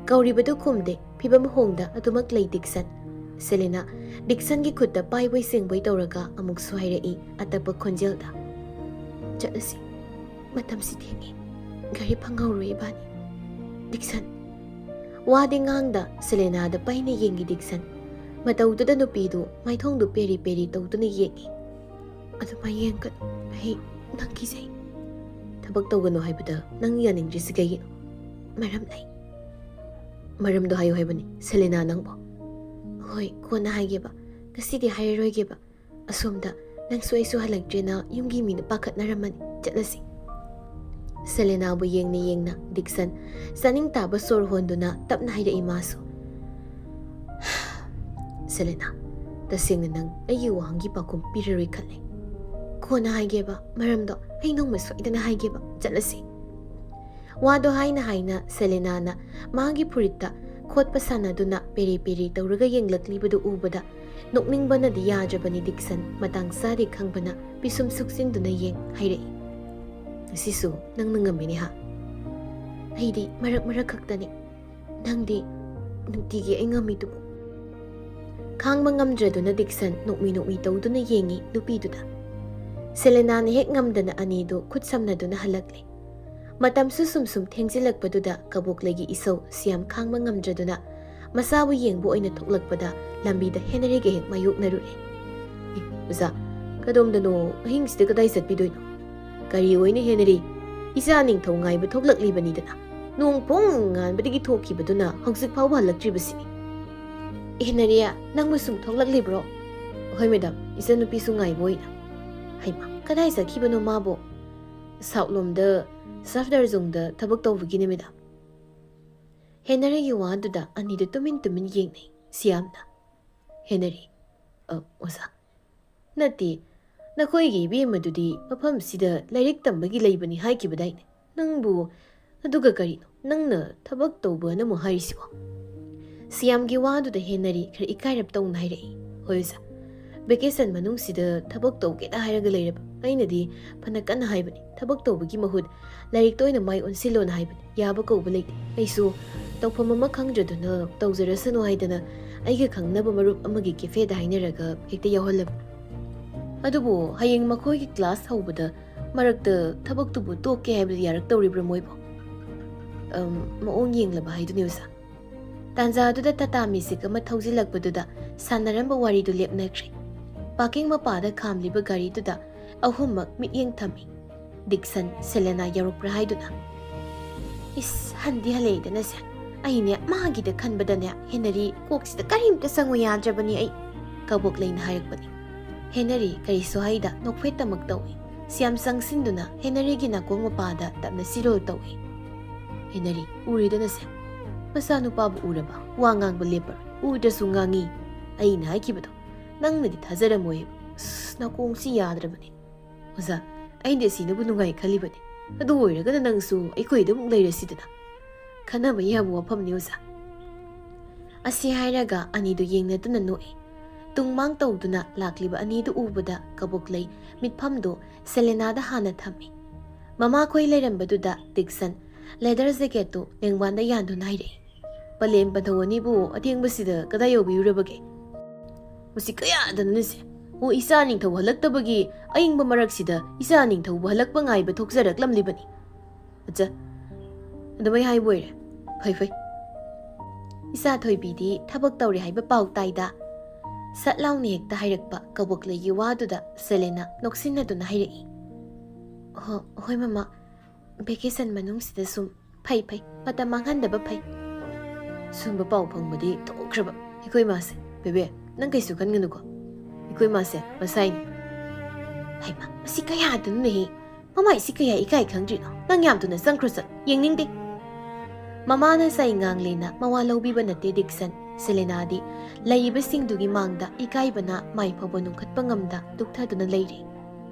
ꯀꯧꯔꯤꯕꯗꯨ ꯈꯨꯝꯗꯦ꯫ ꯐꯤꯕꯝ ꯍꯣꯡꯗ ꯑꯗꯨꯃꯛ ꯂꯩ ꯗꯤꯛꯁꯟ꯫ ꯁꯦꯂꯦꯅꯥ ꯗꯤꯛꯁꯟꯒꯤ ꯈꯨꯠꯇ ꯄꯥꯏꯕꯣꯏ ꯁꯦꯡꯕꯣꯏ ꯇꯧꯔꯒ ꯑꯃꯨꯛꯁꯨ ꯍꯥꯏꯔꯛꯏ ꯑꯇꯞꯄ ꯈꯣꯟꯖꯦꯜꯗ, "ꯆꯠꯂꯁꯤ, ꯃꯇꯝꯁꯤ ꯊꯦꯡꯉꯦ, ꯒꯥꯔꯤ ꯐꯪꯍꯧꯔꯣꯏ ꯏꯕꯥꯅꯤ꯫" ꯗꯤꯛꯁꯟ! ꯋꯥꯗꯤ ꯉꯥꯡꯗ ꯁꯦꯂꯦꯅꯥꯗ ꯄꯩꯅ ꯌꯦꯡꯉꯤ ꯗꯤꯛꯁꯟ꯫ ꯃꯇꯧꯗꯨꯗ ꯅꯨꯄꯤꯗꯨ ꯃꯥꯏꯊꯣꯡꯗꯨ ꯄꯦꯔꯤ ꯄꯦꯔꯤ ꯇꯧꯗꯨꯅ ꯌꯦꯡꯉꯤ꯫ "ꯑꯗꯨꯃꯥꯏ ꯌꯦꯡꯒꯅꯨ, ꯑꯩ ꯅꯪ ꯀꯤꯖꯩ꯫" "ꯊꯕꯛ ꯇꯧꯒꯅꯨ ꯍꯥꯏꯕꯗ ꯅꯪ ꯌꯥꯅꯤꯡꯗ꯭ꯔꯤꯁꯤ ꯀꯩꯒꯤꯅꯣ?" "ꯃꯔꯝ ꯂꯩ꯫" "ꯃꯔꯝꯗꯣ ꯍꯥꯏꯌꯨ ꯍꯥꯏꯕꯅꯤ ꯁꯦꯂꯦꯅꯥ ꯅꯪꯕꯣ꯫" "ꯍꯣꯏ, ꯀꯣꯟꯅ ꯍꯥꯏꯒꯦꯕ, ꯉꯁꯤꯗꯤ ꯍꯥꯏꯔꯔꯣꯏꯒꯦꯕ꯫ ꯑꯁꯣꯝꯗ ꯅꯪꯁꯨ ꯑꯩꯁꯨ ꯍꯜꯂꯛꯇ꯭ꯔꯦꯅ ꯌꯨꯝꯒꯤ ꯃꯤꯅ ꯄꯥꯈꯠꯅꯔꯝꯃꯅꯤ꯫ ꯆꯠꯂꯁꯤ꯫" ꯁꯦꯂꯦꯅꯥꯕꯨ ꯌꯦꯡꯅ ꯌꯦꯡꯅ ꯗꯤꯛꯁꯟ ꯆꯥꯅꯤꯡ ꯇꯥꯕ ꯁꯣꯔ ꯍꯣꯟꯗꯨꯅ ꯇꯞꯅ ꯍꯥꯏꯔꯛꯏ ꯃꯥꯁꯨ꯫ "ꯁꯦꯂꯦꯅꯥ, ꯇꯁꯦꯡꯅ ꯅꯪ ꯑꯩꯒꯤ ꯋꯥꯍꯪꯒꯤ ꯄꯥꯎꯈꯨꯝ ꯄꯤꯔꯔꯣꯏ ꯈꯜꯂꯦ꯫" "ꯀꯣꯟꯅ ꯍꯥꯏꯒꯦꯕ, ꯃꯔꯝꯗꯣ ꯑꯩ ꯅꯣꯡꯃ ꯁꯣꯏꯗꯅ ꯍꯥꯏꯒꯦꯕ꯫ ꯆꯠꯂꯁꯤ꯫" ꯋꯥꯗꯣ ꯍꯥꯏꯅ ꯍꯥꯏꯅ ꯁꯦꯂꯦꯅꯥꯅ ꯃꯥꯒꯤ ꯐꯨꯔꯤꯠꯇ ꯈꯣꯠꯄ ꯁꯥꯟꯅꯗꯨꯅ ꯄꯦꯔꯦ ꯄꯦꯔꯦ ꯇꯧꯔꯒ ꯌꯦꯡꯂꯛꯂꯤꯕꯗꯨ ꯎꯕꯗ ꯅꯣꯛꯅꯤꯡꯕꯅꯗꯤ ꯌꯥꯗ꯭ꯔꯕꯅꯤ ꯗꯤꯛꯁꯟ꯫ ꯃꯇꯥꯡ ꯆꯥꯔꯦ ꯈꯪꯕꯅ ꯄꯤꯁꯨꯝ ꯁꯨꯛꯆꯤꯟꯗꯨꯅ ꯌꯦꯡ ꯍꯥꯏꯔꯛꯏ, "ꯉꯁꯤꯁꯨ ꯅꯪꯅ ꯉꯝꯃꯤꯅꯦ ꯍꯥ?" "ꯑꯩꯗꯤ ꯃꯔꯛ ꯃꯔꯛ ꯈꯛꯇꯅꯤ꯫ ꯅꯪꯗꯤ ꯅꯨꯡꯇꯤꯒꯤ ꯑꯩ ꯉꯝꯃꯤꯗꯨꯕꯨ?" ꯈꯥꯡꯕ ꯉꯝꯗ꯭ꯔꯗꯨꯅ ꯗꯤꯛꯁꯟ ꯅꯣꯛꯃꯤ ꯅꯣꯛꯃꯤ ꯇꯧꯗꯨꯅ ꯌꯦꯡꯉꯤ ꯅꯨꯄꯤꯗꯨꯗ꯫ ꯁꯦꯂꯦꯅꯥꯅ ꯍꯦꯛ ꯉꯝꯗꯅ ꯑꯅꯤꯗꯨ ꯈꯨꯠ ꯁꯝꯅꯗꯨꯅ ꯍꯜꯂꯛꯂꯦ꯫ ꯃꯇꯝꯁꯨ ꯁꯨꯝ ꯁꯨꯝ ꯊꯦꯡꯖꯤꯜꯂꯛꯄꯗꯨꯗ ꯀꯕꯣꯛꯂꯩꯒꯤ ꯏꯁꯧ ꯁꯤꯌꯥꯝ ꯈꯥꯡꯕ ꯉꯝꯗ꯭ꯔꯗꯨꯅ ꯃꯆꯥꯕꯨ ꯌꯦꯡꯕ ꯑꯣꯏꯅ ꯊꯣꯛꯂꯛꯄꯗ ꯂꯝꯕꯤꯗ ꯍꯦꯅꯔꯤꯒ ꯍꯦꯛ ꯃꯥꯌꯣꯛꯅꯔꯨꯔꯦ꯫ "ꯑꯦ, ꯑꯣꯖꯥ, ꯀꯗꯣꯝꯗꯅꯣ? ꯑꯍꯤꯡꯁꯤꯗ ꯀꯗꯥꯏ ꯆꯠꯄꯤꯗꯣꯏꯅꯣ?" "ꯀꯔꯤ ꯑꯣꯏꯅ ꯍꯦꯅꯔꯤ? ꯏꯆꯥ ꯅꯤꯡꯊꯧ ꯉꯥꯏꯕ ꯊꯣꯛꯂꯛꯂꯤꯕꯅꯤꯗꯅ꯫ ꯅꯣꯡ ꯄꯨꯡ ꯉꯥꯟꯕꯗꯒꯤ ꯊꯣꯛꯈꯤꯕꯗꯨꯅ ꯍꯧꯖꯤꯛ ꯐꯥꯎꯕ ꯍꯜꯂꯛꯇ꯭ꯔꯤꯕꯁꯤꯅꯤ꯫" "ꯍꯦꯅꯔꯤ, ꯅꯪꯕꯨ ꯁꯨꯝ ꯊꯣꯛꯂꯛꯂꯤꯕ꯭ꯔꯣ?" "ꯍꯣꯏ ꯃꯦꯗꯥꯝ, ꯏꯆꯟꯅꯨꯄꯤꯁꯨ ꯉꯥꯏꯕ ꯑꯣꯏꯅ꯫" "ꯍꯩꯃꯥ, ꯀꯗꯥꯏ ꯆꯠꯈꯤꯕꯅꯣ ꯃꯥꯕꯨ?" "ꯁꯥꯎꯠꯂꯣꯝꯗ ꯁꯐꯗꯔꯖꯨꯡꯗ ꯊꯕꯛ ꯇꯧꯕꯒꯤꯅꯦ ꯃꯦꯗꯥꯝ꯫" ꯍꯦꯅꯔꯤꯒꯤ ꯋꯥꯗꯨꯗ ꯑꯅꯤꯗꯨ ꯇꯨꯃꯤꯟ ꯇꯨꯃꯤꯟ ꯌꯦꯡꯅꯩ ꯁꯤꯌꯥꯝꯅ꯫ ꯍꯦꯅꯔꯤ, "ꯑ, ꯑꯣꯖꯥ, ꯅꯠꯇꯦ, ꯅꯈꯣꯏꯒꯤ ꯏꯕꯦꯝꯃꯗꯨꯗꯤ ꯃꯐꯝꯁꯤꯗ ꯂꯥꯏꯔꯤꯛ ꯇꯝꯕꯒꯤ ꯂꯩꯕꯅꯤ ꯍꯥꯏꯈꯤꯕꯗꯥꯏꯅꯦ? ꯅꯪꯕꯨ ꯑꯗꯨꯒ ꯀꯔꯤꯅꯣ ꯅꯪꯅ ꯊꯕꯛ ꯇꯧꯕꯅ ꯑꯃꯨꯛ ꯍꯥꯏꯔꯤꯁꯤꯕꯣ?" ꯁꯤꯌꯥꯝꯒꯤ ꯋꯥꯗꯨꯗ ꯍꯦꯅꯔꯤ ꯈꯔ ꯏꯀꯥꯏꯔꯞ ꯇꯧꯅ ꯍꯥꯏꯔꯛꯏ, "ꯍꯣꯏ ꯑꯣꯖꯥ, ꯚꯦꯀꯦꯁꯟ ꯃꯅꯨꯡꯁꯤꯗ ꯊꯕꯛ ꯇꯧꯒꯦꯗ ꯍꯥꯏꯔꯒ ꯂꯩꯔꯕ꯫ ꯑꯩꯅꯗꯤ ꯐꯅ ꯀꯟꯅ ꯍꯥꯏꯕꯅꯤ, ꯊꯕꯛ ꯇꯧꯕꯒꯤ ꯃꯍꯨꯠ ꯂꯥꯏꯔꯤꯛꯇ ꯑꯣꯏꯅ ꯃꯥꯏ ꯑꯣꯟꯁꯤꯜꯂꯣꯅ ꯍꯥꯏꯕꯅꯤ꯫ ꯌꯥꯕ ꯀꯧꯕ ꯂꯩꯇꯦ꯫ ꯑꯩꯁꯨ ꯇꯧꯐꯝ ꯑꯃ ꯈꯪꯗ꯭ꯔꯗꯨꯅ ꯇꯧꯖꯔꯁꯅꯨ ꯍꯥꯏꯗꯅ ꯑꯩꯒ ꯈꯪꯅꯕ ꯃꯔꯨꯞ ꯑꯃꯒꯤ ꯀꯦꯐꯦꯗ ꯍꯥꯏꯅꯔꯒ ꯍꯦꯛꯇ ꯌꯥꯎꯍꯜꯂꯕꯅꯤ꯫ ꯑꯗꯨꯕꯨ ꯍꯌꯦꯡ ꯃꯈꯣꯏꯒꯤ ꯀ꯭ꯂꯥꯁ ꯍꯧꯕꯗ ꯃꯔꯛꯇ ꯊꯕꯛꯇꯨꯕꯨ ꯇꯣꯛꯀꯦ ꯍꯥꯏꯕꯗꯤ ꯌꯥꯔꯛꯇꯧꯔꯤꯕ꯭ꯔꯥ ꯃꯣꯏꯕꯨ? ꯑꯝ, ꯃꯑꯣꯡ ꯌꯦꯡꯂꯕ ꯍꯥꯏꯗꯨꯅꯤ ꯑꯣꯖꯥ꯫ ꯇꯥꯟꯖꯥꯗꯨꯗ ꯇꯥꯇꯥ ꯃꯦꯖꯤꯛ ꯑꯃ ꯊꯧꯖꯤꯜꯂꯛꯄꯗꯨꯗ ꯁꯥꯟꯅꯔꯝꯕ ꯋꯥꯔꯤꯗꯨ ꯂꯦꯞꯅꯈ꯭ꯔꯦ꯫ ꯄꯥꯔꯀꯤꯡ ꯃꯄꯥꯗ ꯈꯥꯝꯂꯤꯕ ꯒꯥꯔꯤꯗꯨꯗ ꯑꯍꯨꯝꯃꯛ ꯃꯤꯠꯌꯦꯡ ꯊꯝꯃꯤ꯫ ꯗꯤꯛꯁꯟ, ꯁꯦꯂꯦꯅꯥ ꯌꯧꯔꯛꯄ꯭ꯔꯥ ꯍꯥꯏꯗꯨꯅ꯫ "ꯏꯁ, ꯍꯟꯗꯤ ꯍꯜꯂꯛꯑꯦꯗꯅꯁꯦ꯫ ꯑꯩꯅꯦ ꯃꯥꯒꯤꯗ ꯈꯟꯕꯗꯅꯦ ꯍꯦꯅꯔꯤ ꯀꯣꯛꯁꯤꯗ ꯀꯔꯤꯝꯇ ꯆꯪꯉꯨ ꯌꯥꯗ꯭ꯔꯕꯅꯤ ꯑꯩ", ꯀꯕꯣꯛꯂꯩꯅ ꯍꯥꯏꯔꯛꯄꯅꯤ꯫ ꯍꯦꯅꯔꯤ ꯀꯔꯤꯁꯨ ꯍꯥꯏꯗ ꯅꯣꯛꯐꯦꯠꯇꯃꯛ ꯇꯧꯏ꯫ ꯁ꯭ꯌꯥꯝ ꯆꯪꯁꯤꯟꯗꯨꯅ ꯍꯦꯅꯔꯤꯒꯤ ꯅꯥꯀꯣꯡ ꯃꯄꯥꯗ ꯇꯞꯅ ꯆꯤꯔꯣꯜ ꯇꯧꯏ꯫ ꯍꯦꯅꯔꯤ, ꯎꯔꯦꯗꯅꯁꯦ꯫ ꯃꯆꯥꯅꯨꯄꯥꯕꯨ ꯎꯔꯕ ꯋꯥ ꯉꯥꯡꯕ ꯂꯦꯞꯄꯔꯣꯏ꯫ ꯎꯗ꯭ꯔꯁꯨ ꯉꯥꯡꯉꯤ꯫ ꯑꯩꯅ ꯍꯥꯏꯈꯤꯕꯗꯣ ꯅꯪꯅꯗꯤ ꯊꯥꯖꯔꯝꯃꯣꯏ꯫ ꯑꯁ, ꯅꯥꯀꯣꯡꯁꯤ ꯌꯥꯗ꯭ꯔꯕꯅꯤ꯫ ꯑꯣꯖꯥ, ꯑꯩꯗꯤ ꯑꯁꯤꯅꯕꯨ ꯅꯨꯡꯉꯥꯏ ꯈꯜꯂꯤꯕꯅꯤ꯫ ꯑꯗꯨ ꯑꯣꯏꯔꯒꯅ ꯅꯪꯁꯨ ꯑꯩꯈꯣꯏꯗ ꯑꯃꯨꯛ ꯂꯩꯔꯁꯤꯗꯅ꯫ ꯈꯟꯅꯕ ꯌꯥꯕ ꯋꯥꯐꯝꯅꯤ, ꯑꯣꯖꯥ꯫ ꯑꯁꯤ ꯍꯥꯏꯔꯒ ꯑꯅꯤꯗꯨ ꯌꯦꯡꯅꯗꯨꯅ ꯅꯣꯛꯏ꯫ ꯇꯨꯡꯃꯥꯡ ꯇꯧꯗꯨꯅ ꯂꯥꯛꯂꯤꯕ ꯑꯅꯤꯗꯨ ꯎꯕꯗ ꯀꯕꯣꯛꯂꯩ ꯃꯤꯠꯐꯝꯗꯨ ꯁꯦꯂꯦꯅꯥꯗ ꯍꯥꯟꯅ ꯊꯝꯃꯤ꯫ ꯃꯃꯥꯈꯣꯏ ꯂꯩꯔꯝꯕꯗꯨꯗ ꯗꯤꯛꯁꯟ ꯂꯦꯗꯔ ꯖꯦꯀꯦꯠꯇꯨ ꯂꯦꯡꯕꯥꯟꯗ ꯌꯥꯟꯗꯨꯅ ꯍꯥꯏꯔꯛꯏ꯫ "ꯄꯂꯦꯝ ꯄꯟꯊꯧ ꯑꯅꯤꯕꯨ ꯑꯊꯦꯡꯕꯁꯤꯗ ꯀꯗꯥꯏ ꯌꯧꯕꯤꯔꯨꯔꯕꯒꯦ?" "ꯃꯁꯤ ꯀꯌꯥꯗꯅꯣꯅꯦꯁꯦ? ꯑꯣ, ꯏꯆꯥ ꯅꯤꯡꯊꯧ ꯍꯜꯂꯛꯇꯕꯒꯤ ꯑꯏꯪꯕ ꯃꯔꯛꯁꯤꯗ ꯏꯆꯥ ꯅꯤꯡꯊꯧꯕꯨ ꯍꯜꯂꯛꯄ ꯉꯥꯏꯕ ꯊꯣꯛꯆꯔꯛꯂꯝꯂꯤꯕꯅꯤ꯫" "ꯑꯠꯆꯥ, ꯑꯗꯨꯃꯥꯏ ꯍꯥꯏꯕ ꯑꯣꯏꯔꯦ꯫ ꯐꯩ, ꯐꯩ꯫" ꯏꯆꯥ ꯊꯣꯏꯕꯤꯗꯤ ꯊꯕꯛ ꯇꯧꯔꯤ ꯍꯥꯏꯕ ꯄꯥꯎ ꯇꯥꯏꯗ꯫ ꯁꯠ ꯂꯥꯎꯅ ꯍꯦꯛꯇ ꯍꯥꯏꯔꯛꯄ ꯀꯕꯣꯛꯂꯩꯒꯤ ꯋꯥꯗꯨꯗ ꯁꯦꯂꯦꯅꯥ ꯅꯣꯛꯁꯤꯟꯅꯗꯨꯅ ꯍꯥꯏꯔꯛꯏ꯫ "ꯍꯣ-, ꯍꯣꯏ ꯃꯃꯥ, ꯚꯦꯀꯦꯁꯟ ꯃꯅꯨꯡꯁꯤꯗ ꯁꯨꯝ ꯐꯩ, ꯐꯩ, ꯃꯇꯝ ꯃꯥꯡꯍꯟꯗꯕ ꯐꯩ꯫" ꯁꯨꯝꯕ ꯄꯥꯎ ꯐꯪꯕꯗꯤ ꯊꯣꯛꯈ꯭ꯔꯕ ꯑꯩꯈꯣꯏ ꯃꯥꯁꯦ꯫ "ꯕꯦꯕꯦ, ꯅꯪ ꯀꯩꯁꯨ ꯈꯟꯒꯅꯨꯀꯣ, ꯑꯩꯈꯣꯏ ꯃꯥꯁꯦ ꯃꯁꯥꯏꯅꯤ꯫" "ꯍꯩꯃꯥ, ꯃꯁꯤ ꯀꯌꯥꯗꯅꯣꯅꯦꯍꯦ? ꯃꯃꯥꯏꯁꯤ ꯀꯌꯥ ꯏꯀꯥꯏ ꯈꯪꯗ꯭ꯔꯤꯅꯣ? ꯅꯪ ꯌꯥꯝ ꯊꯨꯅ ꯆꯪꯈ꯭ꯔꯣ, ꯆꯠ, ꯌꯦꯡꯅꯤꯡꯗꯦ꯫" ꯃꯃꯥꯅ ꯆꯩ ꯉꯥꯡꯂꯦꯅ ꯃꯋꯥ ꯂꯧꯕꯤꯕ ꯅꯠꯇꯦ ꯗꯤꯛꯁꯟ꯫ ꯁꯦꯂꯦꯅꯥꯗꯤ ꯂꯩꯔꯤꯕꯁꯤꯡꯗꯨꯒꯤ ꯃꯥꯡꯗ ꯏꯀꯥꯏꯕꯅ ꯃꯥꯏ ꯐꯥꯎꯕ ꯅꯣꯡꯈꯠꯄ ꯉꯝꯗ ꯇꯨꯛꯊꯗꯨꯅ ꯂꯩꯔꯤ꯫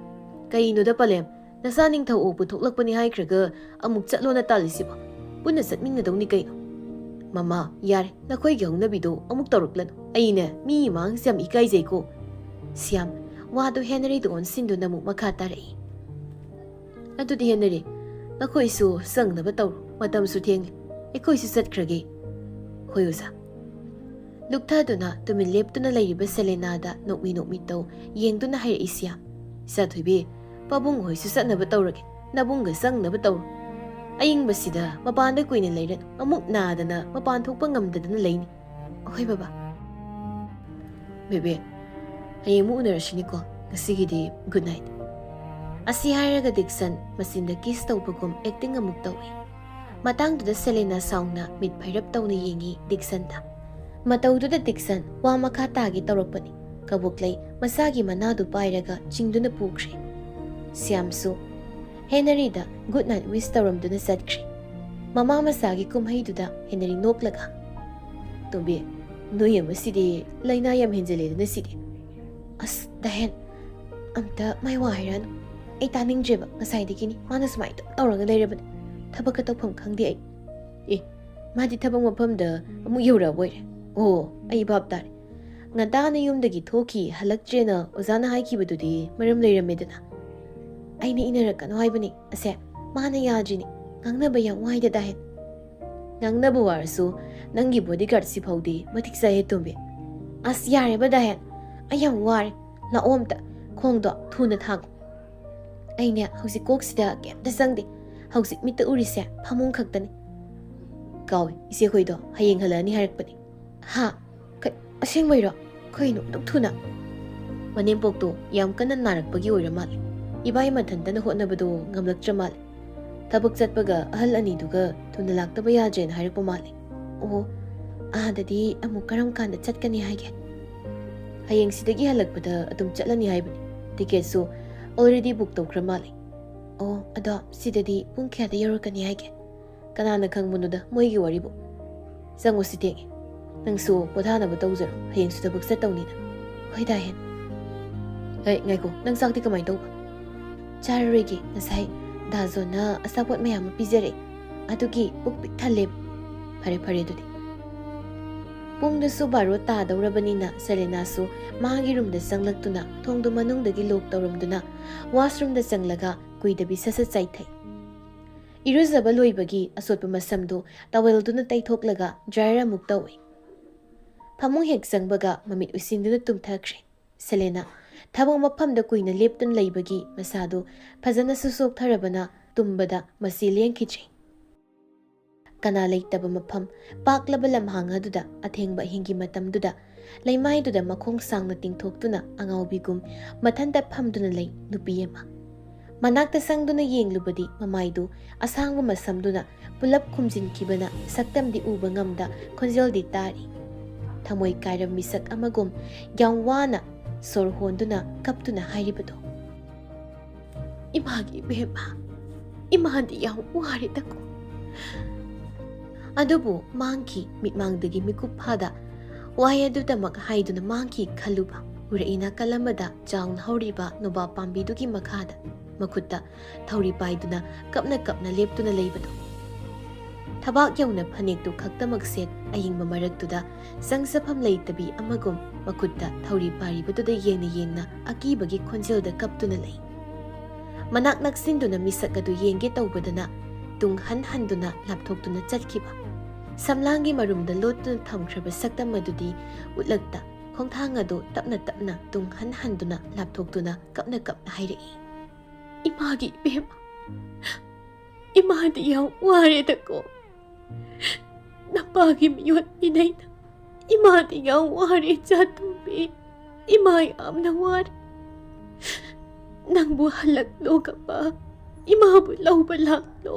"ꯀꯩꯅꯣꯗ ꯄꯂꯦꯝ, ꯅꯆꯥ ꯅꯤꯡꯊꯧ ꯑꯣꯛꯄ ꯊꯣꯛꯂꯛꯄꯅꯤ ꯍꯥꯏꯈ꯭ꯔꯒ ꯑꯃꯨꯛ ꯆꯠꯂꯣꯅ ꯇꯥꯜꯂꯤꯁꯤꯕꯣ? ꯄꯨꯟꯅ ꯆꯠꯃꯤꯟꯅꯗꯧꯅꯤ ꯀꯩꯅꯣ꯫" "ꯃꯃꯥ, ꯌꯥꯔꯦ, ꯅꯈꯣꯏꯒꯤ ꯍꯧꯅꯕꯤꯗꯣ ꯑꯃꯨꯛ ꯇꯧꯔꯛꯂꯅꯨ꯫ ꯑꯩꯅꯦ ꯃꯤ ꯃꯥꯡꯁꯦ ꯌꯥꯝ ꯏꯀꯥꯏꯖꯩꯀꯣ꯫" ꯁ꯭ꯌꯥꯝ, ꯋꯥꯗꯨ ꯍꯦꯅꯔꯤꯗ ꯑꯣꯟꯁꯤꯟꯗꯨꯅ ꯑꯃꯨꯛ ꯃꯈꯥ ꯇꯥꯔꯛꯏ꯫ "ꯑꯗꯨꯗꯤ ꯍꯦꯅꯔꯤ, ꯅꯈꯣꯏꯁꯨ ꯆꯪꯅꯕ ꯇꯧꯔꯣ, ꯃꯇꯝꯁꯨ ꯊꯦꯡꯂꯦ, ꯑꯩꯈꯣꯏꯁꯨ ꯆꯠꯈ꯭ꯔꯒꯦ꯫" "ꯍꯣꯏ ꯑꯣꯖꯥ꯫" ꯂꯨꯞꯊꯗꯨꯅ ꯇꯨꯃꯤꯟ ꯂꯦꯞꯇꯨꯅ ꯂꯩꯔꯤꯕ ꯁꯦꯂꯦꯅꯥꯗ ꯅꯣꯛꯃꯤ ꯅꯣꯛꯃꯤ ꯇꯧ ꯌꯦꯡꯗꯨꯅ ꯍꯥꯏꯔꯛꯏ ꯁꯤꯌꯥꯝ꯫ "ꯏꯆꯥꯊꯣꯏꯕꯤ, ꯄꯥꯕꯨꯡ ꯍꯣꯏꯁꯨ ꯆꯠꯅꯕ ꯇꯧꯔꯒꯦ, ꯅꯕꯨꯡꯒ ꯆꯪꯅꯕ ꯇꯧꯔꯣ꯫ ꯑꯏꯪꯕꯁꯤꯗ ꯃꯄꯥꯟꯗ ꯀꯨꯏꯅ ꯂꯩꯔꯅꯨ, ꯑꯃꯨꯛ ꯅꯥꯗꯅ ꯃꯄꯥꯟ ꯊꯣꯛꯄ ꯉꯝꯗꯗꯅ ꯂꯩꯅꯤ꯫" "ꯍꯣꯏ ꯕꯕꯥ꯫" "ꯕꯦꯕꯦ, ꯍꯌꯦꯡ ꯑꯃꯨꯛ ꯎꯅꯔꯁꯤꯅꯤꯀꯣ, ꯉꯁꯤꯒꯤꯗꯤ ꯒꯨꯗ ꯅꯥꯏꯠ꯫" ꯑꯁꯤ ꯍꯥꯏꯔꯒ ꯗꯤꯛꯁꯟ ꯃꯆꯤꯟꯗ ꯀꯤꯁ ꯇꯧꯕꯒꯨꯝ ꯑꯦꯛꯇꯤꯡ ꯑꯃꯨꯛ ꯇꯧꯏ꯫ ꯃꯇꯥꯡꯗꯨꯗ ꯁꯦꯂꯦꯅꯥ ꯁꯥꯎꯅ ꯃꯤꯠ ꯐꯩꯔꯞ ꯇꯧꯅ ꯌꯦꯡꯉꯤ ꯗꯤꯛꯁꯟꯗ꯫ ꯃꯇꯧꯗꯨꯗ ꯗꯤꯛꯁꯟ ꯋꯥ ꯃꯈꯥ ꯇꯥꯒꯦ ꯇꯧꯔꯛꯄꯅꯤ꯫ ꯀꯕꯣꯛꯂꯩ ꯃꯆꯥꯒꯤ ꯃꯅꯥꯗꯨ ꯄꯥꯏꯔꯒ ꯆꯤꯡꯗꯨꯅ ꯄꯨꯈ꯭ꯔꯦ꯫ ꯁ꯭ꯌꯥꯝꯁꯨ ꯍꯦꯅꯔꯤꯗ ꯒꯨꯗ ꯅꯥꯏꯠ ꯋꯤꯁ ꯇꯧꯔꯝꯗꯨꯅ ꯆꯠꯈ꯭ꯔꯦ꯫ ꯃꯃꯥ ꯃꯆꯥꯒꯤ ꯀꯨꯝꯍꯩꯗꯨꯗ ꯍꯦꯅꯔꯤ ꯅꯣꯛꯂꯒ, "ꯇꯣꯝꯕꯤ, ꯅꯣꯏ ꯑꯃꯁꯤꯗꯤ ꯂꯥꯏꯅꯥ ꯌꯥꯝ ꯍꯦꯟꯖꯤꯜꯂꯦꯗꯅ ꯁꯤꯗꯤ꯫" "ꯑꯁ ꯗꯥꯍꯦꯟ, ꯑꯝꯇ ꯃꯥꯏ ꯋꯥ ꯍꯥꯏꯔꯛꯑꯅꯨ꯫ ꯑꯩ ꯇꯥꯅꯤꯡꯗ꯭ꯔꯦꯕ, ꯉꯁꯥꯏꯗꯒꯤꯅꯤ ꯃꯥꯅ ꯁꯨꯃꯥꯏꯅ ꯑꯗꯨꯝ ꯇꯧꯔꯒ ꯂꯩꯔꯕꯅꯤ꯫ ꯊꯕꯛꯀ ꯇꯧꯐꯝ ꯈꯪꯗꯦ ꯑꯩ꯫" "ꯑꯦ, ꯃꯥꯗꯤ ꯊꯕꯛ ꯃꯐꯝꯗ ꯑꯃꯨꯛ ꯌꯧꯔꯛꯑꯕ ꯑꯣꯏꯔꯦ꯫ ꯑꯣ, ꯑꯩ ꯚꯥꯞ ꯇꯥꯔꯦ꯫ ꯉꯟꯇꯥꯅ ꯌꯨꯝꯗꯒꯤ ꯊꯣꯛꯈꯤ, ꯍꯜꯂꯛꯇ꯭ꯔꯦꯅ ꯑꯣꯖꯥꯅ ꯍꯥꯏꯈꯤꯕꯗꯨꯗꯤ ꯃꯔꯝ ꯂꯩꯔꯝꯃꯦꯗꯅ꯫ ꯑꯩꯅ ꯏꯟꯅꯔꯛꯀꯅꯨ ꯍꯥꯏꯕꯅꯤ꯫ ꯑꯁꯦ, ꯃꯥꯅ ꯌꯥꯗ꯭ꯔꯤꯅꯤ꯫ ꯉꯥꯡꯅꯕ ꯌꯥꯝ ꯋꯥꯏꯗ ꯗꯥꯍꯦꯟ꯫" "ꯉꯥꯡꯅꯕ ꯋꯥꯔꯁꯨ ꯅꯪꯒꯤ ꯕꯣꯗꯤꯒꯥꯔꯗꯁꯤ ꯐꯥꯎꯗꯤ ꯃꯇꯤꯛ ꯆꯥꯏꯍꯦ ꯇꯣꯝꯕꯤ꯫" "ꯑꯁ, ꯌꯥꯔꯦꯕ ꯗꯥꯍꯦꯟ, ꯑꯩ ꯌꯥꯝ ꯋꯥꯔꯦ꯫ ꯂꯥꯛꯑꯣ ꯑꯝꯇ, ꯈꯣꯡꯗꯣ ꯊꯨꯅ ꯊꯥꯡꯉꯨ꯫ ꯑꯩꯅꯦ ꯍꯧꯖꯤꯛ ꯀꯣꯛꯁꯤꯗ ꯀꯩꯝꯇ ꯆꯪꯗꯦ꯫ ꯍꯧꯖꯤꯛ ꯃꯤꯠꯇ ꯎꯔꯤꯁꯦ ꯐꯃꯨꯡ ꯈꯛꯇꯅꯤ꯫" "ꯀꯥꯎꯏ, ꯏꯆꯦꯈꯣꯏꯗꯣ ꯍꯌꯦꯡ ꯍꯜꯂꯛꯑꯅꯤ ꯍꯥꯏꯔꯛꯄꯅꯤ꯫" "ꯍꯥ? ꯀ-, ꯑꯁꯦꯡꯕꯩꯔꯣ? ꯀꯩꯅꯣ ꯑꯗꯨꯛ ꯊꯨꯅ?" "ꯃꯅꯦꯝꯄꯣꯛꯇꯣ ꯌꯥꯝ ꯀꯟꯅ ꯅꯥꯔꯛꯄꯒꯤ ꯑꯣꯏꯔ ꯃꯥꯜꯂꯦ꯫ ꯏꯕꯥꯏ ꯃꯊꯟꯇꯅ ꯍꯣꯠꯅꯕꯗꯣ ꯉꯝꯂꯛꯇ꯭ꯔ ꯃꯥꯜꯂꯦ꯫ ꯊꯕꯛ ꯆꯠꯄꯒ ꯑꯍꯜ ꯑꯅꯤꯗꯨꯒ ꯊꯨꯅ ꯂꯥꯛꯇꯕ ꯌꯥꯗ꯭ꯔꯦꯅ ꯍꯥꯏꯔꯛꯄ ꯃꯥꯜꯂꯦ꯫" "ꯑꯣ, ꯑꯥꯗꯗꯤ ꯑꯃꯨꯛ ꯀꯔꯝ ꯀꯥꯟꯗ ꯆꯠꯀꯅꯤ ꯍꯥꯏꯒꯦ?" "ꯍꯌꯦꯡ ꯁꯤꯗꯒꯤ ꯍꯜꯂꯛꯄꯗ ꯑꯗꯨꯝ ꯆꯠꯂꯅꯤ ꯍꯥꯏꯕꯅꯤ꯫ ꯇꯤꯀꯦꯠꯁꯨ ꯑꯣꯜꯔꯦꯗꯤ ꯕꯨꯛ ꯇꯧꯈ꯭ꯔ ꯃꯥꯜꯂꯦ꯫" "ꯑꯣ, ꯑꯗꯣ ꯁꯤꯗꯗꯤ ꯄꯨꯡ ꯀꯌꯥꯗ ꯌꯧꯔꯛꯀꯅꯤ ꯍꯥꯏꯒꯦ?" "ꯀꯅꯥꯅ ꯈꯪꯕꯅꯣꯗ ꯃꯣꯏꯒꯤ ꯋꯥꯔꯤꯕꯨ꯫ ꯆꯪꯉꯨꯁꯤ ꯊꯦꯡꯉꯦ꯫ ꯅꯪꯁꯨ ꯄꯣꯊꯥꯅꯕ ꯇꯧꯖꯔꯣ, ꯍꯌꯦꯡꯁꯨ ꯊꯕꯛ ꯆꯠꯇꯧꯅꯤꯅ꯫" "ꯍꯣꯏ ꯗꯥꯍꯦꯟ꯫" "ꯑꯩ, ꯉꯥꯏꯈꯣ, ꯅꯪ ꯆꯥꯛꯇꯤ ꯀꯃꯥꯏꯅ ꯇꯧꯕ?" "ꯆꯥꯔꯔꯣꯏꯒꯦ, ꯉꯁꯥꯏ ꯗꯥ ꯖꯣꯟꯅ ꯑꯆꯥꯄꯣꯠ ꯃꯌꯥꯝ ꯑꯃ ꯄꯤꯖꯔꯛꯑꯦ꯫ ꯑꯗꯨꯒꯤ ꯄꯨꯛ ꯄꯤꯛ ꯊꯜꯂꯦꯕ꯫" "ꯐꯔꯦ, ꯐꯔꯦ ꯑꯗꯨꯗꯤ꯫" ꯄꯨꯡꯗꯨꯁꯨ ꯕꯥꯔꯣ ꯇꯥꯗꯧꯔꯕꯅꯤꯅ ꯁꯦꯂꯦꯅꯥꯁꯨ ꯃꯥꯒꯤ ꯔꯨꯝꯗ ꯆꯪꯂꯛꯇꯨꯅ ꯊꯣꯡꯗꯨ ꯃꯅꯨꯡꯗꯒꯤ ꯂꯣꯛ ꯇꯧꯔꯝꯗꯨꯅ ꯋꯥꯁꯔꯨꯝꯗ ꯆꯪꯂꯒ ꯀꯨꯏꯗꯕꯤ ꯁꯠ ꯁꯠ ꯆꯥꯏꯊꯩ꯫ ꯏꯔꯨꯖꯕ ꯂꯣꯏꯕꯒꯤ ꯑꯆꯣꯠꯄ ꯃꯁꯝꯗꯨ ꯇꯋꯦꯜꯗꯨꯅ ꯇꯩꯊꯣꯛꯂꯒ ꯗ꯭ꯔꯥꯏꯌꯔ ꯑꯃꯨꯛ ꯇꯧꯏ꯫ ꯐꯃꯨꯡ ꯍꯦꯛ ꯆꯪꯕꯒ ꯃꯃꯤꯠ ꯎꯏꯁꯤꯟꯗꯨꯅ ꯇꯨꯝꯊꯈ꯭ꯔꯦ꯫ ꯁꯦꯂꯦꯅꯥ ꯊꯕꯛ ꯃꯐꯝꯗ ꯀꯨꯏꯅ ꯂꯦꯞꯇꯨꯅ ꯂꯩꯕꯒꯤ ꯃꯁꯥꯗꯨ ꯐꯖꯅꯁꯨ ꯆꯣꯛꯊꯔꯕꯅ ꯇꯨꯝꯕꯗ ꯃꯁꯤ ꯂꯦꯡꯈꯤꯗ꯭ꯔꯦ꯫ ꯀꯅꯥ ꯂꯩꯇꯕ ꯃꯐꯝ, ꯄꯥꯛꯂꯕ ꯂꯝꯍꯥꯡ ꯑꯗꯨꯗ ꯑꯊꯦꯡꯕ ꯑꯍꯤꯡꯒꯤ ꯃꯇꯝꯗꯨꯗ ꯂꯩꯃꯥꯏꯗꯨꯗ ꯃꯈꯣꯡ ꯁꯥꯡꯅ ꯇꯤꯡꯊꯣꯛꯇꯨꯅ ꯑꯉꯥꯎꯕꯤꯒꯨꯝ ꯃꯊꯟꯇ ꯐꯝꯗꯨꯅ ꯂꯩ ꯅꯨꯄꯤ ꯑꯃ꯫ ꯃꯅꯥꯛꯇ ꯆꯪꯗꯨꯅ ꯌꯦꯡꯂꯨꯕꯗꯤ ꯃꯃꯥꯏꯗꯨ ꯑꯁꯥꯡꯕ ꯃꯁꯝꯗꯨꯅ ꯄꯨꯂꯞ ꯈꯨꯝꯖꯤꯟꯈꯤꯕꯅ ꯁꯛꯇꯝꯗꯤ ꯎꯕ ꯉꯝꯗ ꯈꯣꯟꯖꯦꯜꯗꯤ ꯇꯥꯔꯤ꯫ ꯊꯃꯣꯏ ꯀꯥꯏꯔꯕ ꯃꯤꯁꯛ ꯑꯃꯒꯨꯝ ꯌꯥꯝ ꯋꯥꯅ ꯁꯣꯔ ꯍꯣꯟꯗꯨꯅ ꯀꯞꯇꯨꯅ ꯍꯥꯏꯔꯤꯕꯗꯣ꯫ "ꯏꯃꯥꯒꯤ ꯏꯕꯦꯝꯃ, ꯏꯃꯥꯗꯤ ꯌꯥꯝ ꯋꯥꯔꯦꯗꯀꯣ꯫" ꯑꯗꯨꯕꯨ ꯃꯥꯡꯈꯤ ꯃꯤꯠꯃꯥꯡꯗꯒꯤ ꯃꯤꯀꯨꯞ ꯐꯥꯗ ꯋꯥꯍꯩ ꯑꯗꯨꯗꯃꯛ ꯍꯥꯏꯗꯨꯅ ꯃꯥꯡꯈꯤ ꯈꯜꯂꯨꯕ ꯎꯔꯛꯏ ꯅꯥꯀꯜ ꯑꯃꯗ ꯆꯥꯎꯅ ꯍꯧꯔꯤꯕ ꯅꯣꯕꯥꯞ ꯄꯥꯝꯕꯤꯗꯨꯒꯤ ꯃꯈꯥꯗ ꯃꯈꯨꯠꯇ ꯊꯧꯔꯤ ꯄꯥꯏꯗꯨꯅ ꯀꯞꯅ ꯀꯞꯅ ꯂꯦꯞꯇꯨꯅ ꯂꯩꯕꯗꯣ꯫ ꯊꯕꯥꯛ ꯌꯧꯅ ꯐꯅꯦꯛꯇꯨ ꯈꯛꯇꯃꯛ ꯁꯦꯠ ꯑꯌꯤꯡꯕ ꯃꯔꯛꯇꯨꯗ ꯆꯪ ꯆꯐꯝ ꯂꯩꯇꯕꯤ ꯑꯃꯒꯨꯝ ꯃꯈꯨꯠꯇ ꯊꯧꯔꯤ ꯄꯥꯏꯔꯤꯕꯗꯨꯗ ꯌꯦꯡꯅ ꯌꯦꯡꯅ ꯑꯀꯤꯕꯒꯤ ꯈꯣꯟꯖꯦꯜꯗ ꯀꯞꯇꯨꯅ ꯂꯩ꯫ ꯃꯅꯥꯛ ꯅꯛꯁꯤꯟꯗꯨꯅ ꯃꯤꯁꯛ ꯑꯗꯨ ꯌꯦꯡꯒꯦ ꯇꯧꯕꯗꯅ ꯇꯨꯡ ꯍꯟ ꯍꯟꯗꯨꯅ ꯂꯥꯞꯊꯣꯛꯇꯨꯅ ꯆꯠꯈꯤꯕ꯫ ꯁꯝꯂꯥꯡꯒꯤ ꯃꯔꯨꯝꯗ ꯂꯣꯠꯇꯨꯅ ꯊꯝꯈ꯭ꯔꯕ ꯁꯛꯇꯝ ꯑꯗꯨꯗꯤ ꯎꯠꯂꯛꯇ ꯈꯣꯡꯊꯥꯡ ꯑꯗꯨ ꯇꯞꯅ ꯇꯞꯅ ꯇꯨꯡ ꯍꯟ ꯍꯟꯗꯨꯅ ꯂꯥꯞꯊꯣꯛꯇꯨꯅ ꯀꯞꯅ ꯀꯞꯅ ꯍꯥꯏꯔꯛꯏ꯫ "ꯏꯃꯥꯒꯤ ꯏꯕꯦꯝꯃ, ꯏꯃꯥꯗꯤ ꯌꯥꯝ ꯋꯥꯔꯦꯗꯀꯣ꯫ ꯅꯄꯥꯒꯤ ꯃꯤꯑꯣꯠ ꯃꯤꯅꯩꯅ ꯏꯃꯥꯗꯤ ꯌꯥꯝ ꯋꯥꯔꯦ ꯏꯆꯥ ꯇꯣꯝꯕꯤ꯫ ꯏꯃꯥ ꯌꯥꯝꯅ ꯋꯥꯔꯦ꯫ ꯅꯪꯕꯨ ꯍꯜꯂꯛꯂꯣ ꯀꯄꯥ, ꯏꯃꯥꯕꯨ ꯂꯧꯕ ꯂꯥꯛꯂꯣ꯫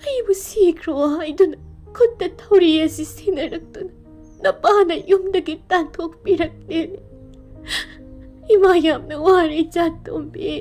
ꯑꯩꯕꯨ ꯁꯤꯈ꯭ꯔꯣ ꯍꯥꯏꯗꯨꯅ ꯈꯨꯠꯇ ꯊꯧꯔꯤ ꯑꯁꯤ ꯁꯤꯟꯅꯔꯛꯇꯨꯅ ꯅꯄꯥꯅ ꯌꯨꯝꯗꯒꯤ ꯇꯥꯟꯊꯣꯛꯄꯤꯔꯛꯂꯦꯅꯦ꯫ ꯏꯃꯥ ꯌꯥꯝꯅ ꯋꯥꯔꯦ ꯏꯆꯥ ꯇꯣꯝꯕꯤ꯫